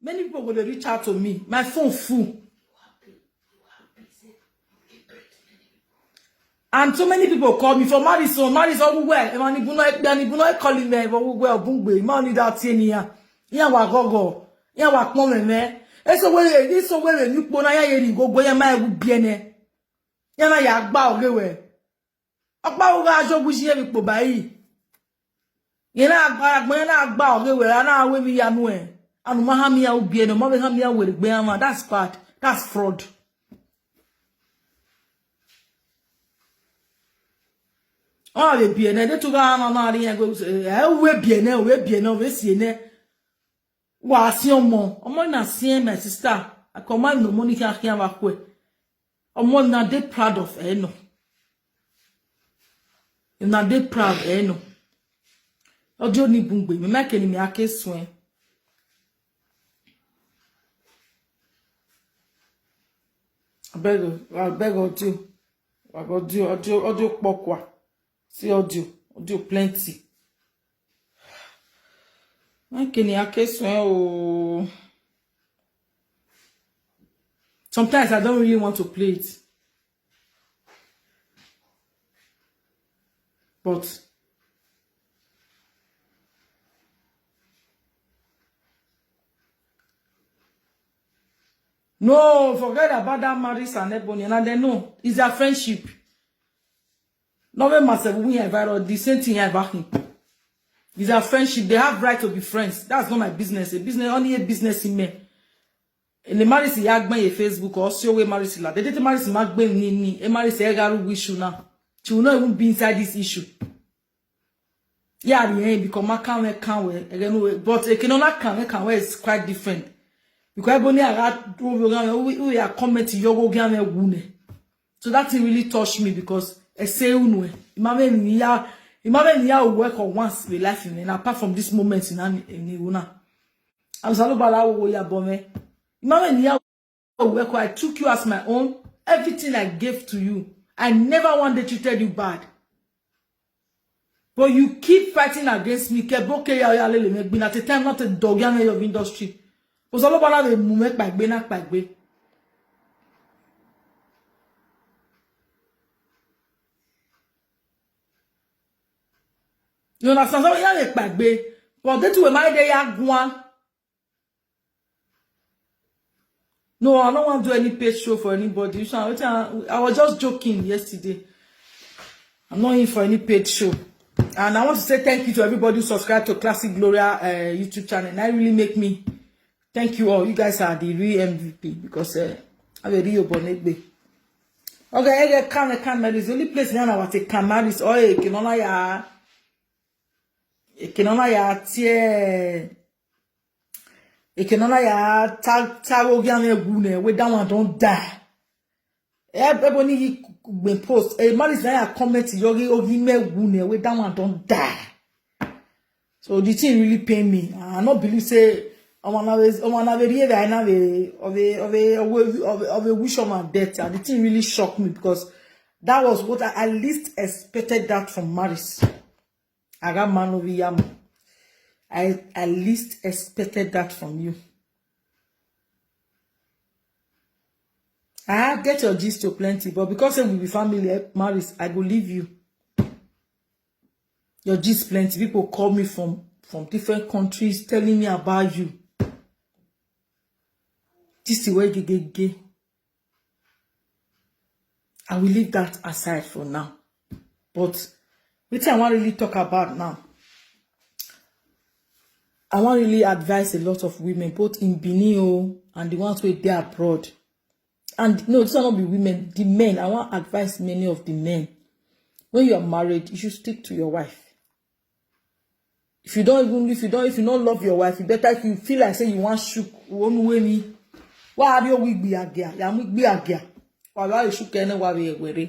many people go dey reach out to me. My phone full. And so many people call me for Madison, Madison, who where? Emma Nibuno, Emma Nibuno, calling me for who where? Bungwe, man, need that thing here. Yeah, wa gogo. Yeah, wa kpon me. Eso we, eso we, we ni kpona ya ye ni gogo ya ma e wu biene. Ya na ya gba oge we. Ọkpa ụgha ajọ gwuchie m ikpo bayi. Ị na-agba agba, ị na-agba oge were, a na-awe m ya nue. Anụmaha m ya ubie na ọmabeha m ya were gbe ama. That's bad. That's fraud. Ọ na-abịa bie na edetụga ha na narị ya ego, eh, uwe bie na, uwe bie na, uwe sie na. Wa si ọmọ, ọmọ na si, my sister. I command no money can can back way. Ọmọ na dey proud of eno. Na dey proud eno. Audio ni bungbe, me make ni me ake swen. I beg, I beg audio. I beg audio, audio, audio pokwa. See audio, audio plenty. Make ni ake swen o. Sometimes I don't really want to play it. But no, forget about that Maris and Ebony. And they know it's their friendship. Not even myself, we invite the same thing I back him. It's our friendship. They have right to be friends. That's not my business. A business, only a business in me. And the Maris ya gbe ye Facebook or see we Maris la. They did Maris ma gbe ni ni. E Maris e garu issue now. She will not even be inside this issue. Yeah, the end because ma can we can we again we, but e can not can we can we is quite different. Because Ebony aga do we we are comment yogo gan we wune. So that thing really touched me because I say unwe. Imame ni ya, imame ni ya work on once we life in, and apart from this moment in an in una. I'm Salubala wo ya bome. Imame ni ya work. I took you as my own. Everything I gave to you. I never one day treated you bad. But you keep fighting against me. Keboke ya ya lele me gbin at a time not a dog ya me of industry. But Salubala we mu me pagbe na pagbe. You understand? So yeah, they pagbe. But they too my day ya gwan. No, I don't want to do any paid show for anybody. You know, I, I was just joking yesterday. I'm not in for any paid show. And I want to say thank you to everybody who subscribed to Classic Gloria uh, YouTube channel. And that really make me thank you all. You guys are the real M V P because uh, I will real bonnet. Okay, I get can can marry. The only place now I want to can marry is oh, Ekenola ya. Ekenola ya tie. Ekenola ya ta ta go gi ame gu ne we that one don die. E Ebony yi gbe post. E Maris na ya comment yogi ogi me gu ne we that one don die. So the thing really pain me. I not believe say I wanna be I wanna be here. I na be of a of a of a of a wish on my death. And the thing really shocked me because That was what I, I least expected that from Maris. Agamanoviyamu. I, I least expected that from you. I get your gist to plenty, but because say we be family, eh, Maris, I go leave you. Your gist plenty. People call me from, from different countries telling me about you. This is where gay, gay, gay. I will leave that aside for now. But wetin I wan really talk about now, I wan really advise a lot of women, both in Benin o, and the ones wey dey abroad. And no, this one no be women, the men. I wan advise many of the men. When you are married, you should stick to your wife. If you don't even, if you don't, if you don't love your wife, you better, if you feel like say you wan shook, wonu we mi. Wa abi o wi gbi agia, ya mu gbi agia. Wa wa shook ene wa we were.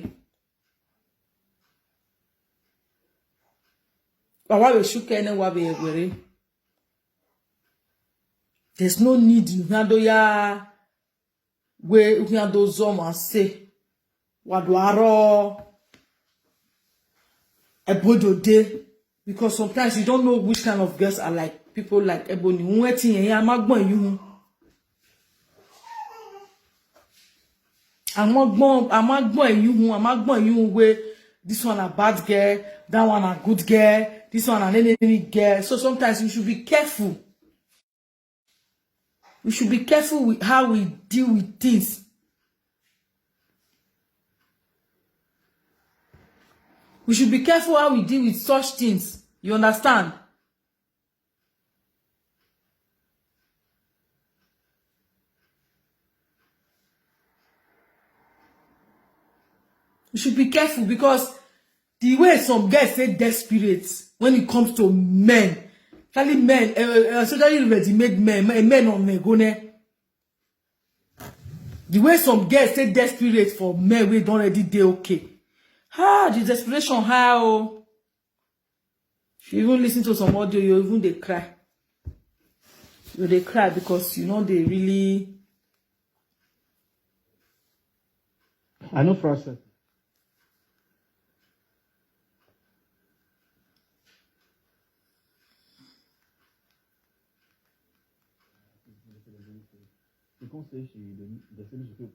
Wa wa shook ene wa we were. There's no need you handle ya we uhiando zoma say. Wa do aro. Ebodo de. Because sometimes you don't know which kind of girls are like people like Ebony. Wetin yen, a ma gbon you. A ma gbon, a ma gbon you hun, a ma gbon you we. This one a bad girl, that one a good girl, this one an enemy girl. So sometimes you should be careful. We should be careful with how we deal with things. We should be careful how we deal with such things. You understand? You should be careful because the way some girls say desperate when it comes to men, especially men, eh, eh, especially ready-made men, men, men on men, go there. The way some girls say desperate for men, we don't already dey okay. Ah, the desperation high oh. If you even listen to some audio, you even dey cry. You dey cry because you know they really. I know process. She come say she dey, dey say she feel,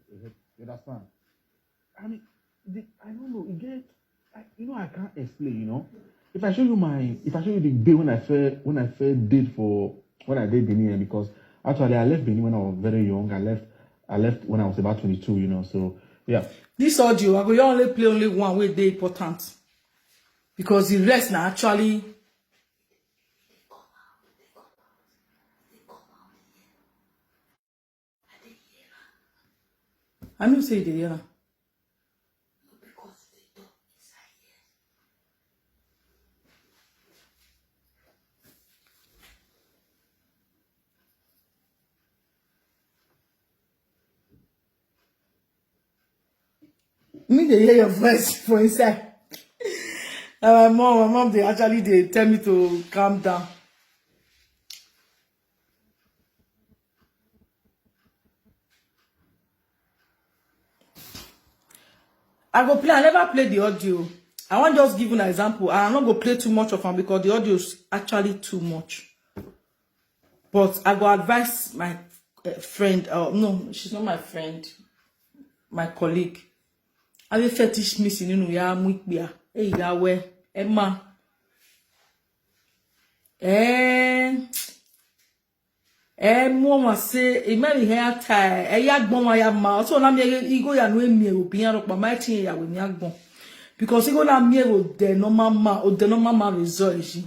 you understand? I mean, the, I don't know. E get, I, you know, I can't explain. You know, if I show you my, if I show you the day when I first, when I first did for, when I did Benin, eh, because actually I left Benin when I was very young. I left, I left when I was about twenty-two. You know, so yeah. This audio, I go only play only one wey dey important because the rest na actually. I know say you dey hear am. Me dey hear your voice for inside. Na my mom, my mom dey actually dey tell me to calm down. I go play, I never play the audio. I wan just give you an example. I no go play too much of am because the audio is actually too much. But I go advise my, eh, friend. Uh, no, she's not my friend. My colleague. Abi fetish missing nínú ya mu ikpe a. Hey, ya we. Emma. Eh. Eh, mo ma say, e me hair tie. Eh, ya gbon wa ya ma. So na mi e go ya no emi e obi ya ro pa ma tin ya we mi agbon. Because e go na mi e go de normal ma, o de normal ma result e.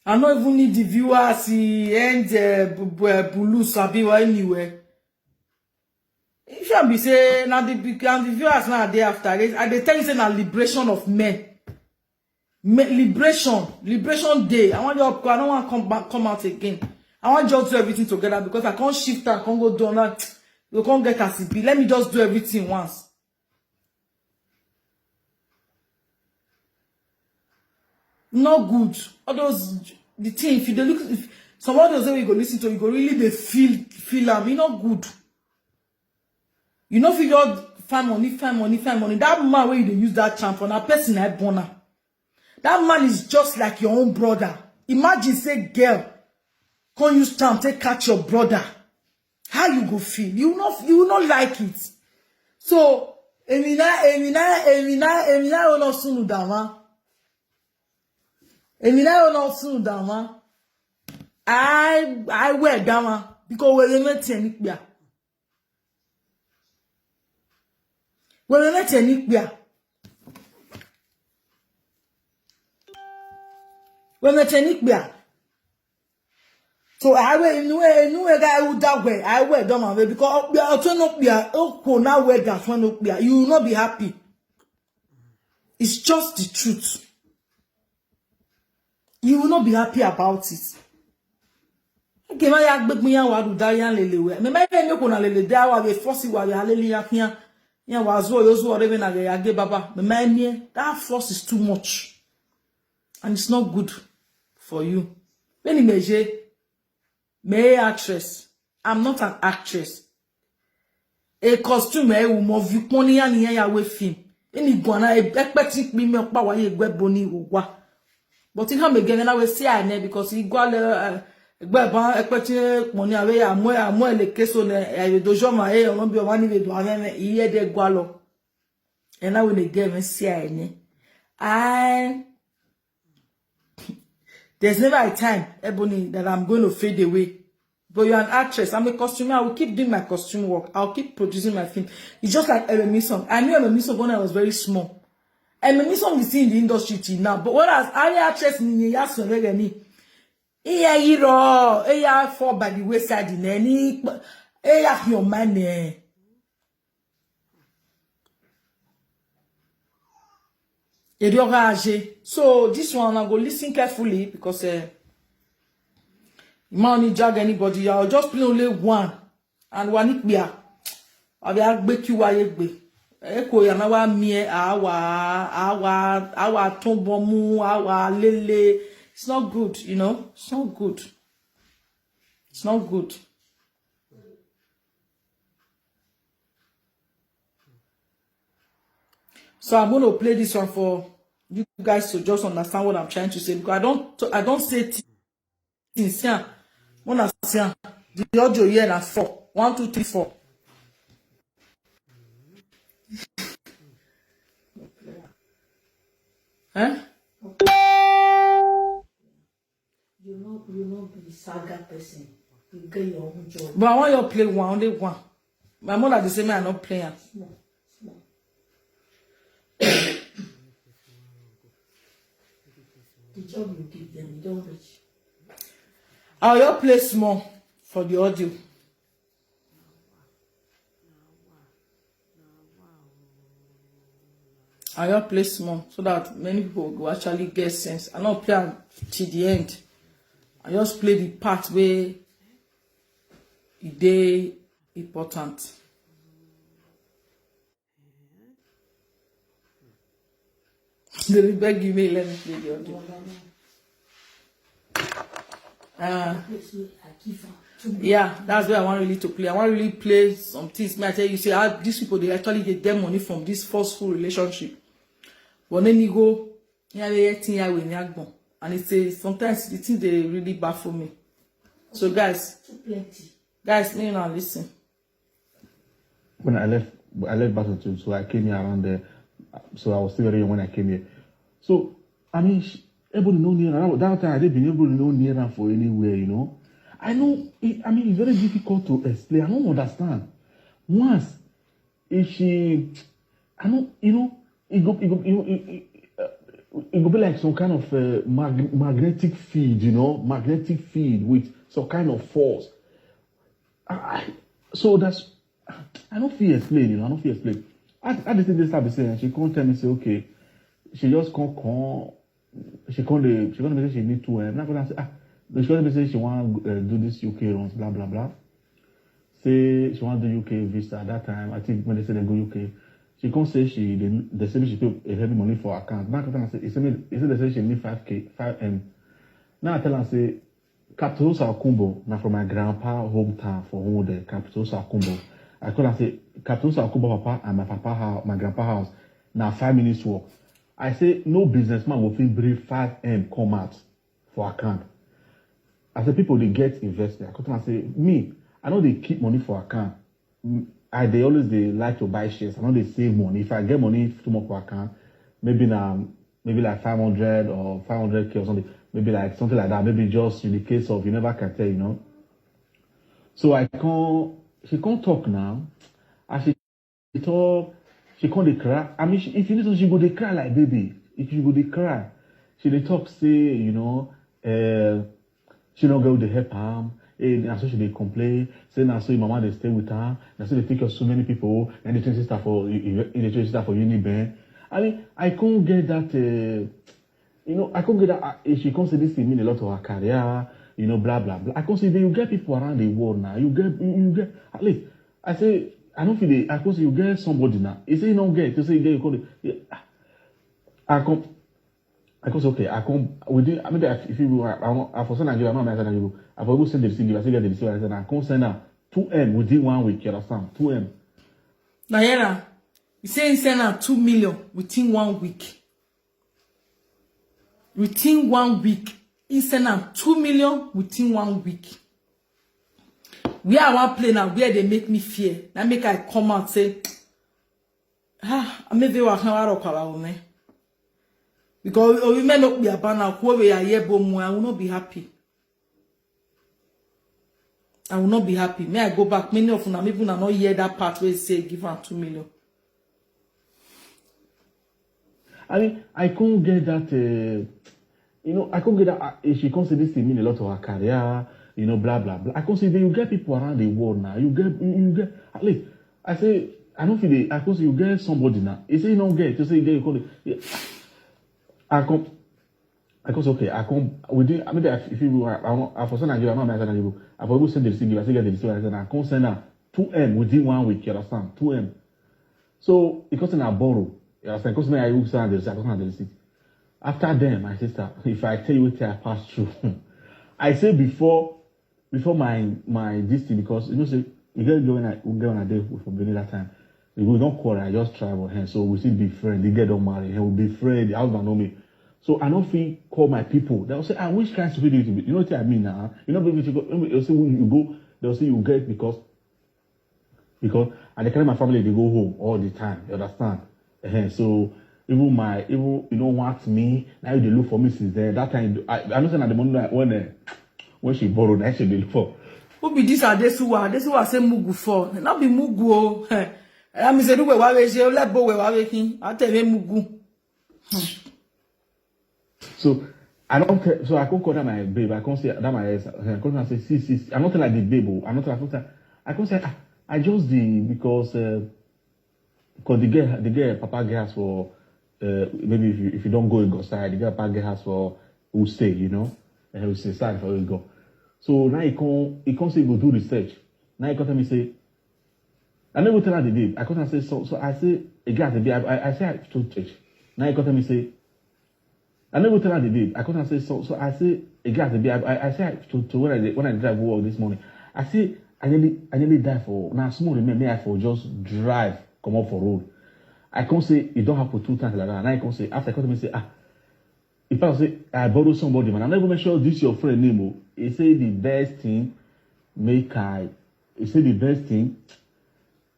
I no even need the viewers, eh, and, eh, bu-, bu-, eh, bulu sabi wa anywhere. If I be say na the big, and the viewers now dey after, I dey, I dey tell you say na liberation of men. Me, liberation, liberation day. I want your, I don't want come back, come out again. I want just do everything together because I can't shift and can't go down. Now, you can't get as it be. Let me just do everything once. Not good. All those, the thing, if you dey look, if some of those wey you go listen to, you go really dey feel, feel am. E not good. You know, if you just find money, find money, find money. That man wey you dey use that charm for, na person I born am. That man is just like your own brother. Imagine say girl come use charm take catch your brother. How you go feel? You not, you not like it. So, Emina, Emina, Emina, Emina, you not sunu dama. Emina, you not sunu dama. I, I wear dama because we remain ten. We remain ten. We remain ten. So I will, inú ẹ, inú ẹ ga ewu dàgbẹ, I will done am because ọpẹ ọtún ló pè á, ó kò náà wẹ gà fún ló pè á. You will not be happy. It's just the truth. You will not be happy about it. Okay, ma ya gbegbe ya wa du da ya lele we. Me ma ya me ko na lele da wa be force wa be hallelujah ya. Ya wa zo yo zo re be na ya ge baba. Me ma ni that force is too much. And it's not good for you. When you measure, me actress. I'm not an actress. A costume e wo mo vi pon ni ya ni ya we film. Ini gwana e expecting pe me pa wa ye gbe boni wa. But he come again and I will say I ne because he go le gbe ban expecting pon ni awe ya mo ya mo le keso ne e do jo ma e o bi o ma ni we do ave me iye de gwa lo. And I will again me say I ne. I There's never a time, Ebony, that I'm going to fade away. But you're an actress. I'm a costumer. I will keep doing my costume work. I'll keep producing my film. It's just like Emmy Song. I knew Emmy Song when I was very small. Emmy Song is in the industry till now. But whereas other actress, ni ya so reggae ni. Iya hero, iya fall by the wayside in any, iya your man eh. Erioga Aje. So this one I go listen carefully because uh, man only drag anybody. I'll just play only one. And one ikpia. Abi agbeki wa yegbe. Eko ya na wa mie awa awa awa tombomu awa lele. It's not good, you know. It's not good. It's not good. So I'm going to play this one for you guys to just understand what I'm trying to say because I don't I don't say things. Yeah. When I say the audio here na four. One, two, three, four. Eh? You no, you no be saga person. You get your own job. But I want you play one, only one. My mother dey say me I no play am. Small, small. The job you give them, you don't reach. I will play small for the audio. I just play small so that many people go actually get sense. I no play am till the end. I just play the part where e dey important. They beg you, may let me play the audio. Uh, yeah, that's where I want really to play. I want really play some things. May I tell you, see how these people they actually get their money from this forceful relationship. But then you go, yeah, they think I will not go. And it's a, sometimes the thing they really baffle me. So guys, guys, you know, listen. When I left, I left Baton Rouge, so I came here around there. So I was still very young when I came here. So I mean, she, everybody know near her. That time I didn't been able to know near her for anywhere, you know. I know. It, I mean, it's very difficult to explain. I don't understand. Once, if she, I know, you know, it go, it go, it, it, it, uh, it go be like some kind of uh, mag- magnetic field, you know, magnetic field with some kind of force. I, so that's I don't feel explain, you know, I don't feel explain. I, I just think this type of thing. She can't tell me say okay. She just can't come. She can't. Dey- She can't say she need two. And I can't say ah. She can't say she want uh, do this U K runs, blah blah blah. Say she want do U K visa at that time. I think when they say they go U K, She come say she dey, they say she pay a heavy money for account. Now I tell her say, he say, me, he say they say she need five K, five M. Now I tell her say, Captain Osa Okumbo, na from my grandpa hometown for Hunde, Captain Osa Okumbo. I call her say, Captain Osa Okumbo papa and my papa house, my grandpa house, na five minutes walk. I say, no businessman go fit bring five M come out for account. I say, people dey get investment. I come tell her say, me, I no dey keep money for account. Mm, I dey always dey like to buy shares. I no dey save money. If I get money too much for account, maybe na, maybe like five hundred or five hundred K or something. Maybe like something like that. Maybe just in the case of, you never can tell, you know. So I come, she come talk now. As she talk, she come dey cry. I mean, she, if you listen, she go dey cry like baby. If you go dey cry, she dey talk say, you know, uh, she no get who dey help am. Eh, na so she dey complain. Say na so im mama dey stay with her. Na so dey take care of so many people. Na the twin sister for, the twin sister for Uniben. I mean, I can't get that. Uh, you know, I can't get that. Uh, she can't say this thing mean a lot to her career. You know, blah blah blah. I can't say you get people around the world now. You get, you, you get at least. I say I don't feel. I can't say you get somebody now. He say you don't get. You say you get. You call it. Yeah. I come. I come say, okay, I come within, I mean, if you, I, I, I for send Nigeria, I know America, Nigeria. I for go send the receipt, I say get the receipt, I said, I come send now two M within one week, you understand? Two M. Now, yeah, now, he say he send am two million within one week. Within one week, he send am two million within one week. Where I wan play now, where they make me fear. Now make I come out say, ah, I may be working out of power, man. Because we may not be a banner, who we are here, but I will not be happy. I will not be happy. May I go back? Many of them, even I not hear that part where say give am two million. I mean, I couldn't get that. Uh, you know, I couldn't get that. Uh, she can't say this thing mean a lot to her career. You know, blah blah blah. I can't say you get people around the world now. You get, you, you get at least. I say I don't feel. It. I can't say you get somebody now. He say you don't get. You say you get. You call it. Yeah. I come. I come say, okay, I come within, I mean, if you, I, I, I for send Nigeria, I know America, Nigeria. I for go send the receipt, I say get the receipt, I said, I come send am two M within one week, you understand? Two M. So, it comes in a borrow, you understand? Because I will send the receipt, I come send the receipt. After them, my sister, if I tell you what I passed through, I say before, before my, my this thing, because, you know, say, we get going, we get on a day for Benin that time. We don't quarrel, I just travel here. So we still be friends. The girl don't marry, he will be friends. The husband know me. So I don't feel call my people. They'll say, I wish kind stupid you to be. You know what I mean now? You know, baby, you go, you say when you go, they'll say you get because, because and they carry my family, they go home all the time. You understand? Uh-huh. So even my, even you don't want me, now they look for me since then. That time, I, I don't say that the money that when, uh, when she borrowed, that she dey look for. Who be this Adesuwa? Adesuwa say Mugu for. Not be Mugu. Oh. Eh, I mean, say, do we wa we je, let bo we wa we kin. I tell you, Mugu. Hmm. So, I don't tell, so I can't call that my babe. I can't say that my ex. I can't say, see, see, see. I'm not like the babe. Oh. I'm not like, I can't say, ah, I just did because, uh, because the girl, the girl, papa get house for, uh, maybe if you, if you don't go in go side, the girl, papa get house for who stay, you know, and who stay side for who go. So now he can't, he can't say go do research. Now he can't tell me say, I never tell her the babe. I can't say so. So I say, a guy, the babe, I, I, I say I told church. Now he can't tell me say, I never tell her the babe. I can't say so. So I say, a guy, the babe, I, I, I say I told to when I when I drive work this morning. I say I nearly I nearly die for now. Small remain me I for just drive come up for road. I can't say it don't happen two times like that. And I can't say after I can't say ah, if I say I borrow somebody man, I never make sure this your friend name. Oh. He say the best thing make I. He say the best thing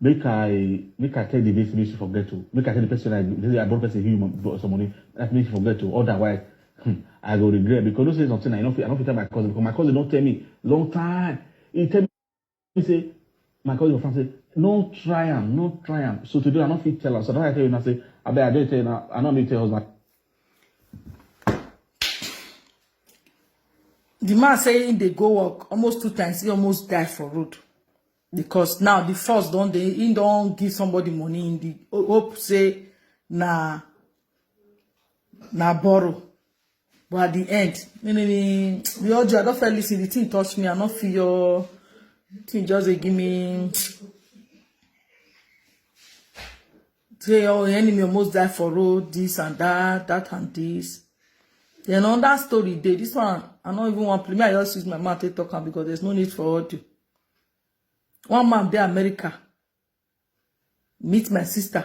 make I make I tell the baby make she forget to make I tell the person I the I brought person human brought some money that make she forget to otherwise hmm, I go regret because don't say something I don't feel I don't feel tell my cousin because my cousin don't tell me long time he tell me say my cousin from say no try am no try am so today I don't feel tell am so that's why I tell you now say I bet I don't tell you now I don't need tell husband. The man say he dey go work almost two times he almost die for road. Because now the first don dey he don give somebody money in the hope say na na borrow but at the end many the audio I don first listen the thing touch me I no feel your thing just dey give me say, "Oh, enemy almost die for road, this and that, that and this." Then on that story day, this one, I don't even want play. Me, I just use my mouth to talk am because there's no need for audio. One man dey America, meet my sister.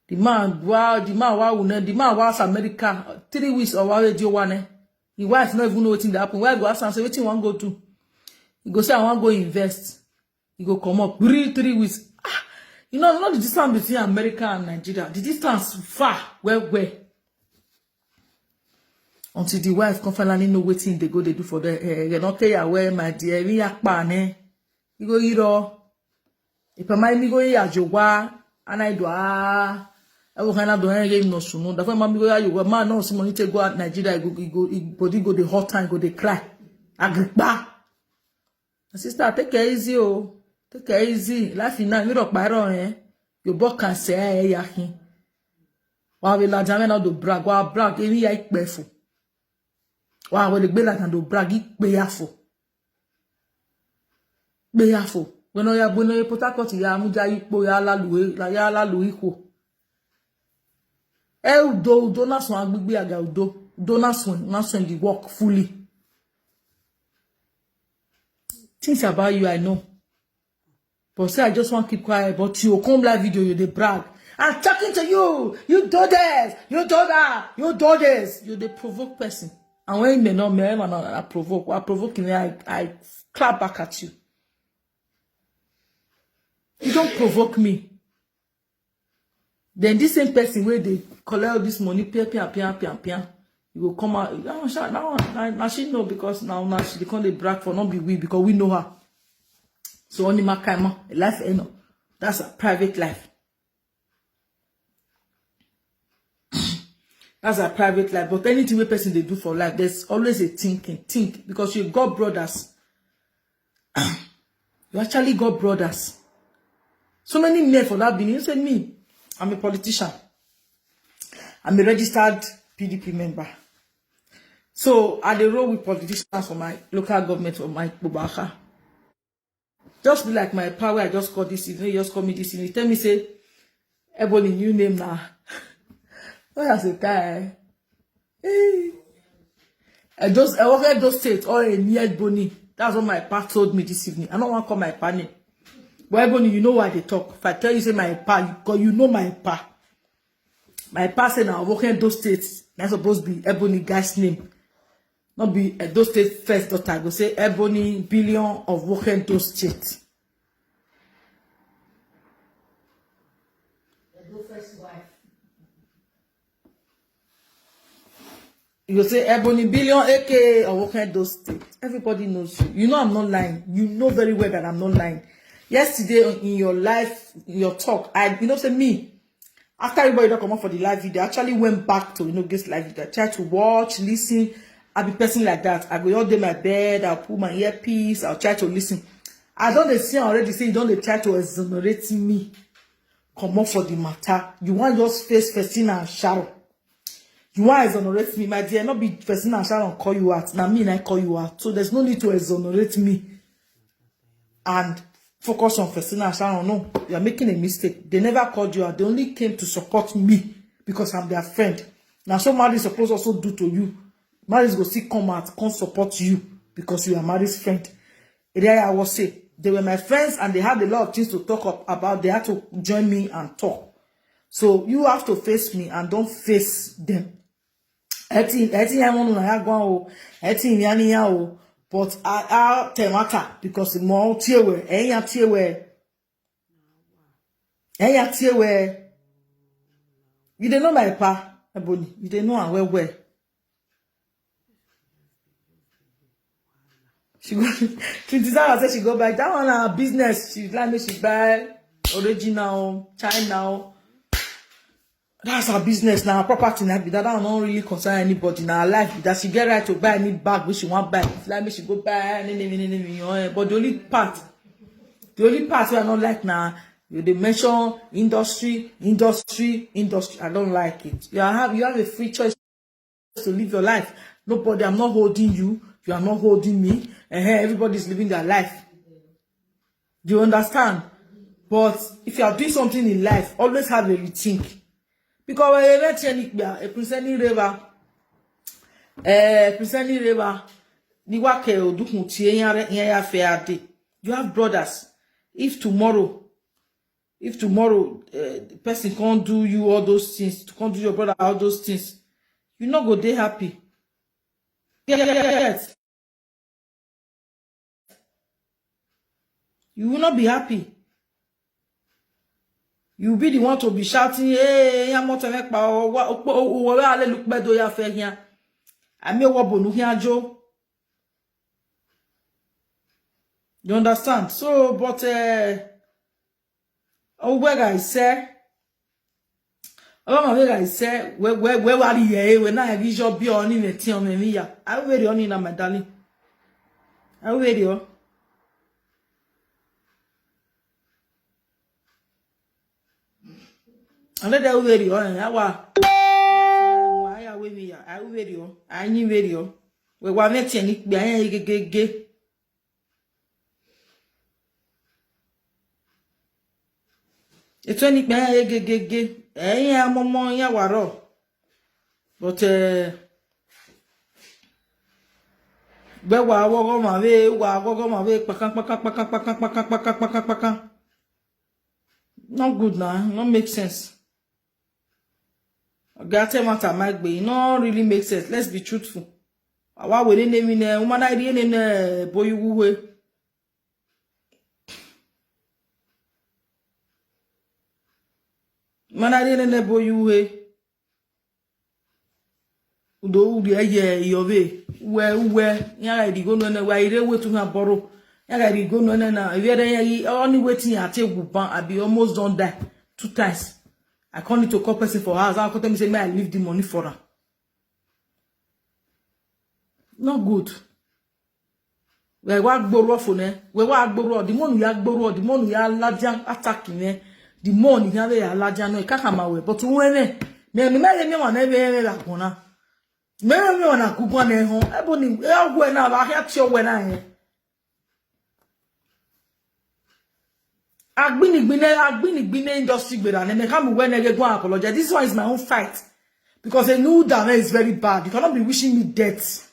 The man, wow, the man, wow, the man was America three weeks or one day, one, eh? The wife no even know wetin dey happen. Wife go ask am, say, "Wetin you wan go do?" He go say, "I wan go invest." He go come up, three, three weeks. Ah, you know, you know the distance between America and Nigeria. The distance far, well, well. Until the wife come finally know wetin they go, they do for the, eh, they don't tell you where, my dear, we are pan, eh? You go, you know, if I mind me go here, you wa, and I do, ah, I will kind of do anything, no, soon. The first man, we go, you wa, man, no, some money to go out Nigeria, go, go, go, body go the hot time, go the cry. Agrippa. My sister, take it easy, oh. Take it easy. Life in now, you don't buy wrong, eh? You buck can say, eh, yakin. Wa we la jame na do brag, wa brag, emi ya ikpe fo. Wa we le gbe la na do brag, ikpe ya fo. Ikpe ya fo. When ya, when ya Port Harcourt, ya muja ikpo, ya la luwe, la ya la luwe ikwo. Eh, udo, udo na so agbigbi aga udo. Udo na so, na so the work fully. Things about you, I know. But say I just want keep quiet. But you come live video, you dey brag. I'm talking to you. You do this. You do that. You do this. You dey provoke person. And when me no, me, I, I provoke. I provoke me. I, I clap back at you. You don't provoke me. Then this same person where they collect all this money, pia, pia, pia, pia, pia. You go come out. That one, sha, that one, na, na she know because now, now she come dey brag for not be we because we know her. So only my kind, life, you know, that's a private life. That's a private life. But anything a person they do for life, there's always a thinking. Think because you got brothers. You actually got brothers. So many men for that Benin. You said me, I'm a politician. I'm a registered P D P member. So I dey roll with politicians for my local government for my Bubaka. Just be like my pa wey I just call this evening, he just call me this evening. He tell me say, "Ebony, new name now." What I say, guy? Hey. I just, I work at those states or in near Ebony. That's what my pa told me this evening. I don't want to call my pa name. But Ebony, you know why they talk. If I tell you, say my pa, you, 'cause you know my pa. My pa say now working those states. That's supposed to be Ebony guy's name. Not be Edo State first daughter. Go say Ebony Billion of working those states. Edo first wife. You go say Ebony Billion, A K A Owoken Edo State. Everybody knows you. You know I'm not lying. You know very well that I'm not lying. Yesterday in your life, in your talk, I, you know, say me, after everybody don't come up for the live video, I actually went back to, you know, this live video. I tried to watch, listen. I be person like that. I go all day my bed, I'll put my earpiece, I'll try to listen. I don't dey see already say you don't dey try to exonerate me. Come up for the matter. You want just face Festina and Sharon. You want exonerate me, my dear? Not be Festina and Sharon call you out. Now me and I call you out. So there's no need to exonerate me and focus on Festina and Sharon. No, you are making a mistake. They never called you out. They only came to support me because I'm their friend. Now, so marriage supposed also do to you. Marriage go still come out, come support you because you are marriage friend. Area I was say they were my friends and they had a lot of things to talk up, about. They had to join me and talk. So you have to face me and don't face them. Eti, eti ya monu na ya gwa o. Eti ya ni ya o. But I, I tell matter because the more tie we, eh, ya tie we. Eh, ya tie we. You dey know my pa, Ebony. You dey know am well well. She go, she desire say she go buy that one, her business. She like me, she buy original, China. That's her business now, her property now be that. That one don't really concern anybody. Now her life be that. She get right to buy any bag which she want buy. If like me, she go buy any, any, any, any, any, eh. But the only part, the only part wey I don't like now, you dey mention industry, industry, industry. I don't like it. You have, you have a free choice to live your life. Nobody, I'm not holding you. You are not holding me. Eh, everybody's living their life. Do you understand? But if you are doing something in life, always have a rethink. Because when you mention it, a Prince Any River, a Prince Any River, ni wa ke odukun ti eyan re- eyan ya fe ade. You have brothers. If tomorrow, if tomorrow uh, the person can't do you all those things, can't do your brother all those things, you not go dey happy. Yes. You will not be happy. You will be the one to be shouting, "Hey, ya moto me pa o wa o o wa ale lu pe do ya fe hian. Ami o wo bonu hian jo." You understand? So, but uh, oh, where I say, oh, my where I say, where where where are you? When I give your be on in the team, me ya. I will on in my darling. I will you. Another way you on. I wa. I will you. I will you. I need you. We wa me tieni gbe ayan gege gege. Eto ni gbe ayan gege gege. Eyin amomo yan waro. But eh gbe wa wogo ma we wa wogo ma we pakan pakan pakan pakan pakan pakan pakan pakan. Not good now. Not make sense. Oga tell matter my gbe. E no really make sense. Let's be truthful. Awa we ne mi ne woman I ne ne boy we. Man I ne ne boy we. Udo udi eye iyove. Uwe uwe. Ya ga di go no ne wa ire we tu na boro. Ya ga di go no ne na. Iwe de ya yi only wetin ya take guban. I be almost don die two times. I can't need to call person for house. I can't tell me say me I leave the money for her. Not good. We wa gboro fo ne. We wa gboro. The more you gboro, the more you lajan attack ne. The more you have a lajan no. Kaka ma we. But we ne. Me me me me wa ne me me la kona. Me me me wa na kugwa ne ho. Ebo ni e ogwe na ba ya ti ogwe na he. Agbinigbine, agbinigbine industry gbera ne me come when I go and apologize. This one is my own fight. Because a new down is very bad. You cannot be wishing me death.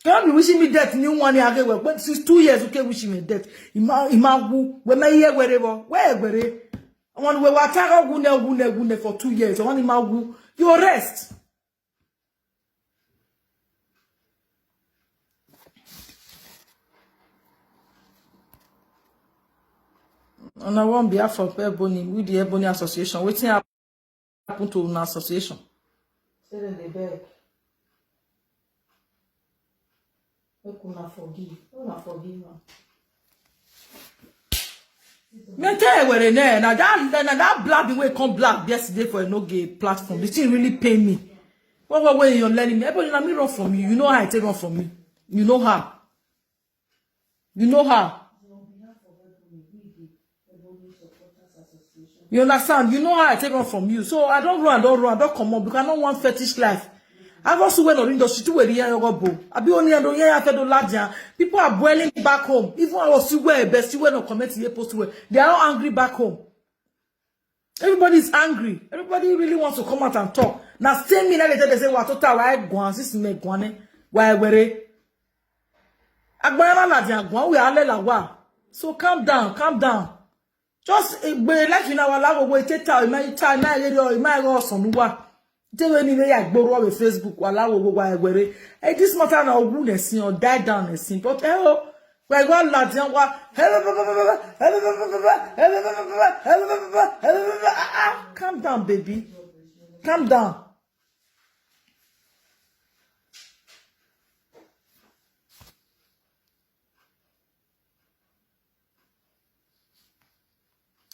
You cannot be wishing me death. New one again. Well, since two years, okay, wishing me death. Ima ima wu. We me ye wherever. Where where? I want we were tired of gune gune gune for two years. I want ima wu. You rest. On our own behalf of Ebony, with the Ebony Association, wetin happen to una association? Say dem dey beg. Make una forgive. Una forgive am. Me tell you where ne na that na that black the way come black yesterday for a no gay platform. The thing really pain me. What what way you're learning me? Everybody let me run from you. You know how I take run from you. You know how. You know how. You understand? You know how I take run from you. So I don't run, I don't run, I don't come up because I don't want fetish life. I've also went on industry to where the young go. I be only and only I fed the larger. People are boiling back home. Even I was still where best still went on comment here post where they are all angry back home. Everybody is angry. Everybody really wants to come out and talk. Now same me now they tell they say what total why guan this me guan why were. Agbara la di agbon we ale la wa. So calm down, calm down. Just eh, be like in our level we take time, my time, my radio, my go son wa. Te we ni we ya gboro we Facebook wa la wo wa were. Eh, this matter na ogun na sin or die down na sin. But eh oh, we go la di wa. Calm down, baby. Calm down.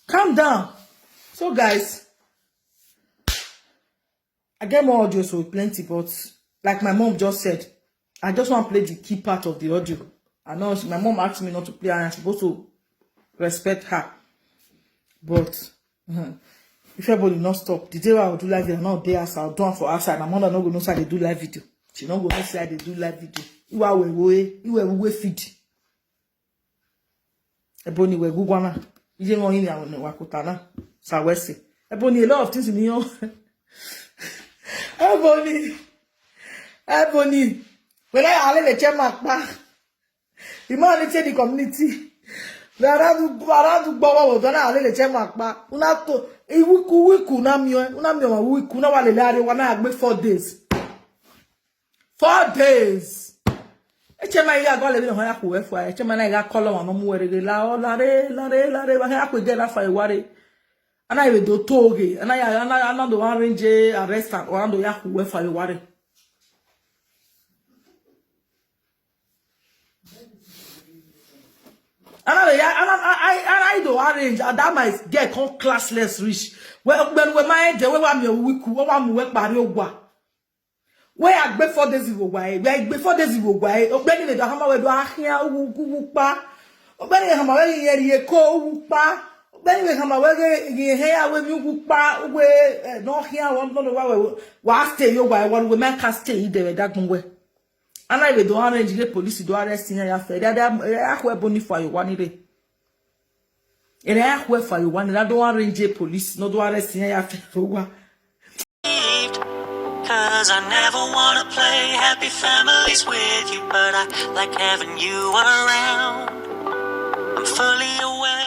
Calm down. So, guys, I get more audio, so plenty, but like my mom just said, I just want to play the key part of the audio. I know she- my mom asked me not to play, and I'm supposed to respect her. But uh, if everybody not stop, the day I will do live video, not day as I'll do am for outside. My mother not gonna know say I dey do live video. She not gonna say I dey do live video. Iwa we we, iwe we feed. Ebony we gugwana. Ije ngo ini awon wa kutana. Sawese. Ebony, a lot of things in your Ebony. Ebony. When I alele check my pa. The man dey tell the community. We around around Gbowo we don alele check my pa. Una to iwiku wiku na mi o. Una mi o wiku na wa lele are wa na agbe four days. Four days. Echema ya go le no ya ku we fo. Echema na ya call wa no mu were ge la o la re la re la re wa ya ku ge la fa iware. Ana iwe do toge. Ana ya ana ana do arrange arrest and or ando ya ku we fa iware. Ana ya ana I I do arrange and that my girl come classless rich. Well, when we my de we wa mi o wiku, we wa mu we pari ogwa. We agbe four days iwo gwa e. We agbe four days iwo gwa e. Ogbeni we do hama we do ahia ugu pa. Ogbeni we hama we ye ye ko ugu pa. Ogbeni we hama we ye he ya we mi ugu pa. We eh, no hia won no wa we wa stay yo gwa e. Wa we man can stay there that gun we. Ana we do arrange the police do arrest ya ya fe. Da da ya ku Ebony for you one day. Ere ya ku for you one day. Do arrange the police no do arrest ya ya fe. Wa. Cause I never wanna play happy families with you, but I like having you around. I'm fully aware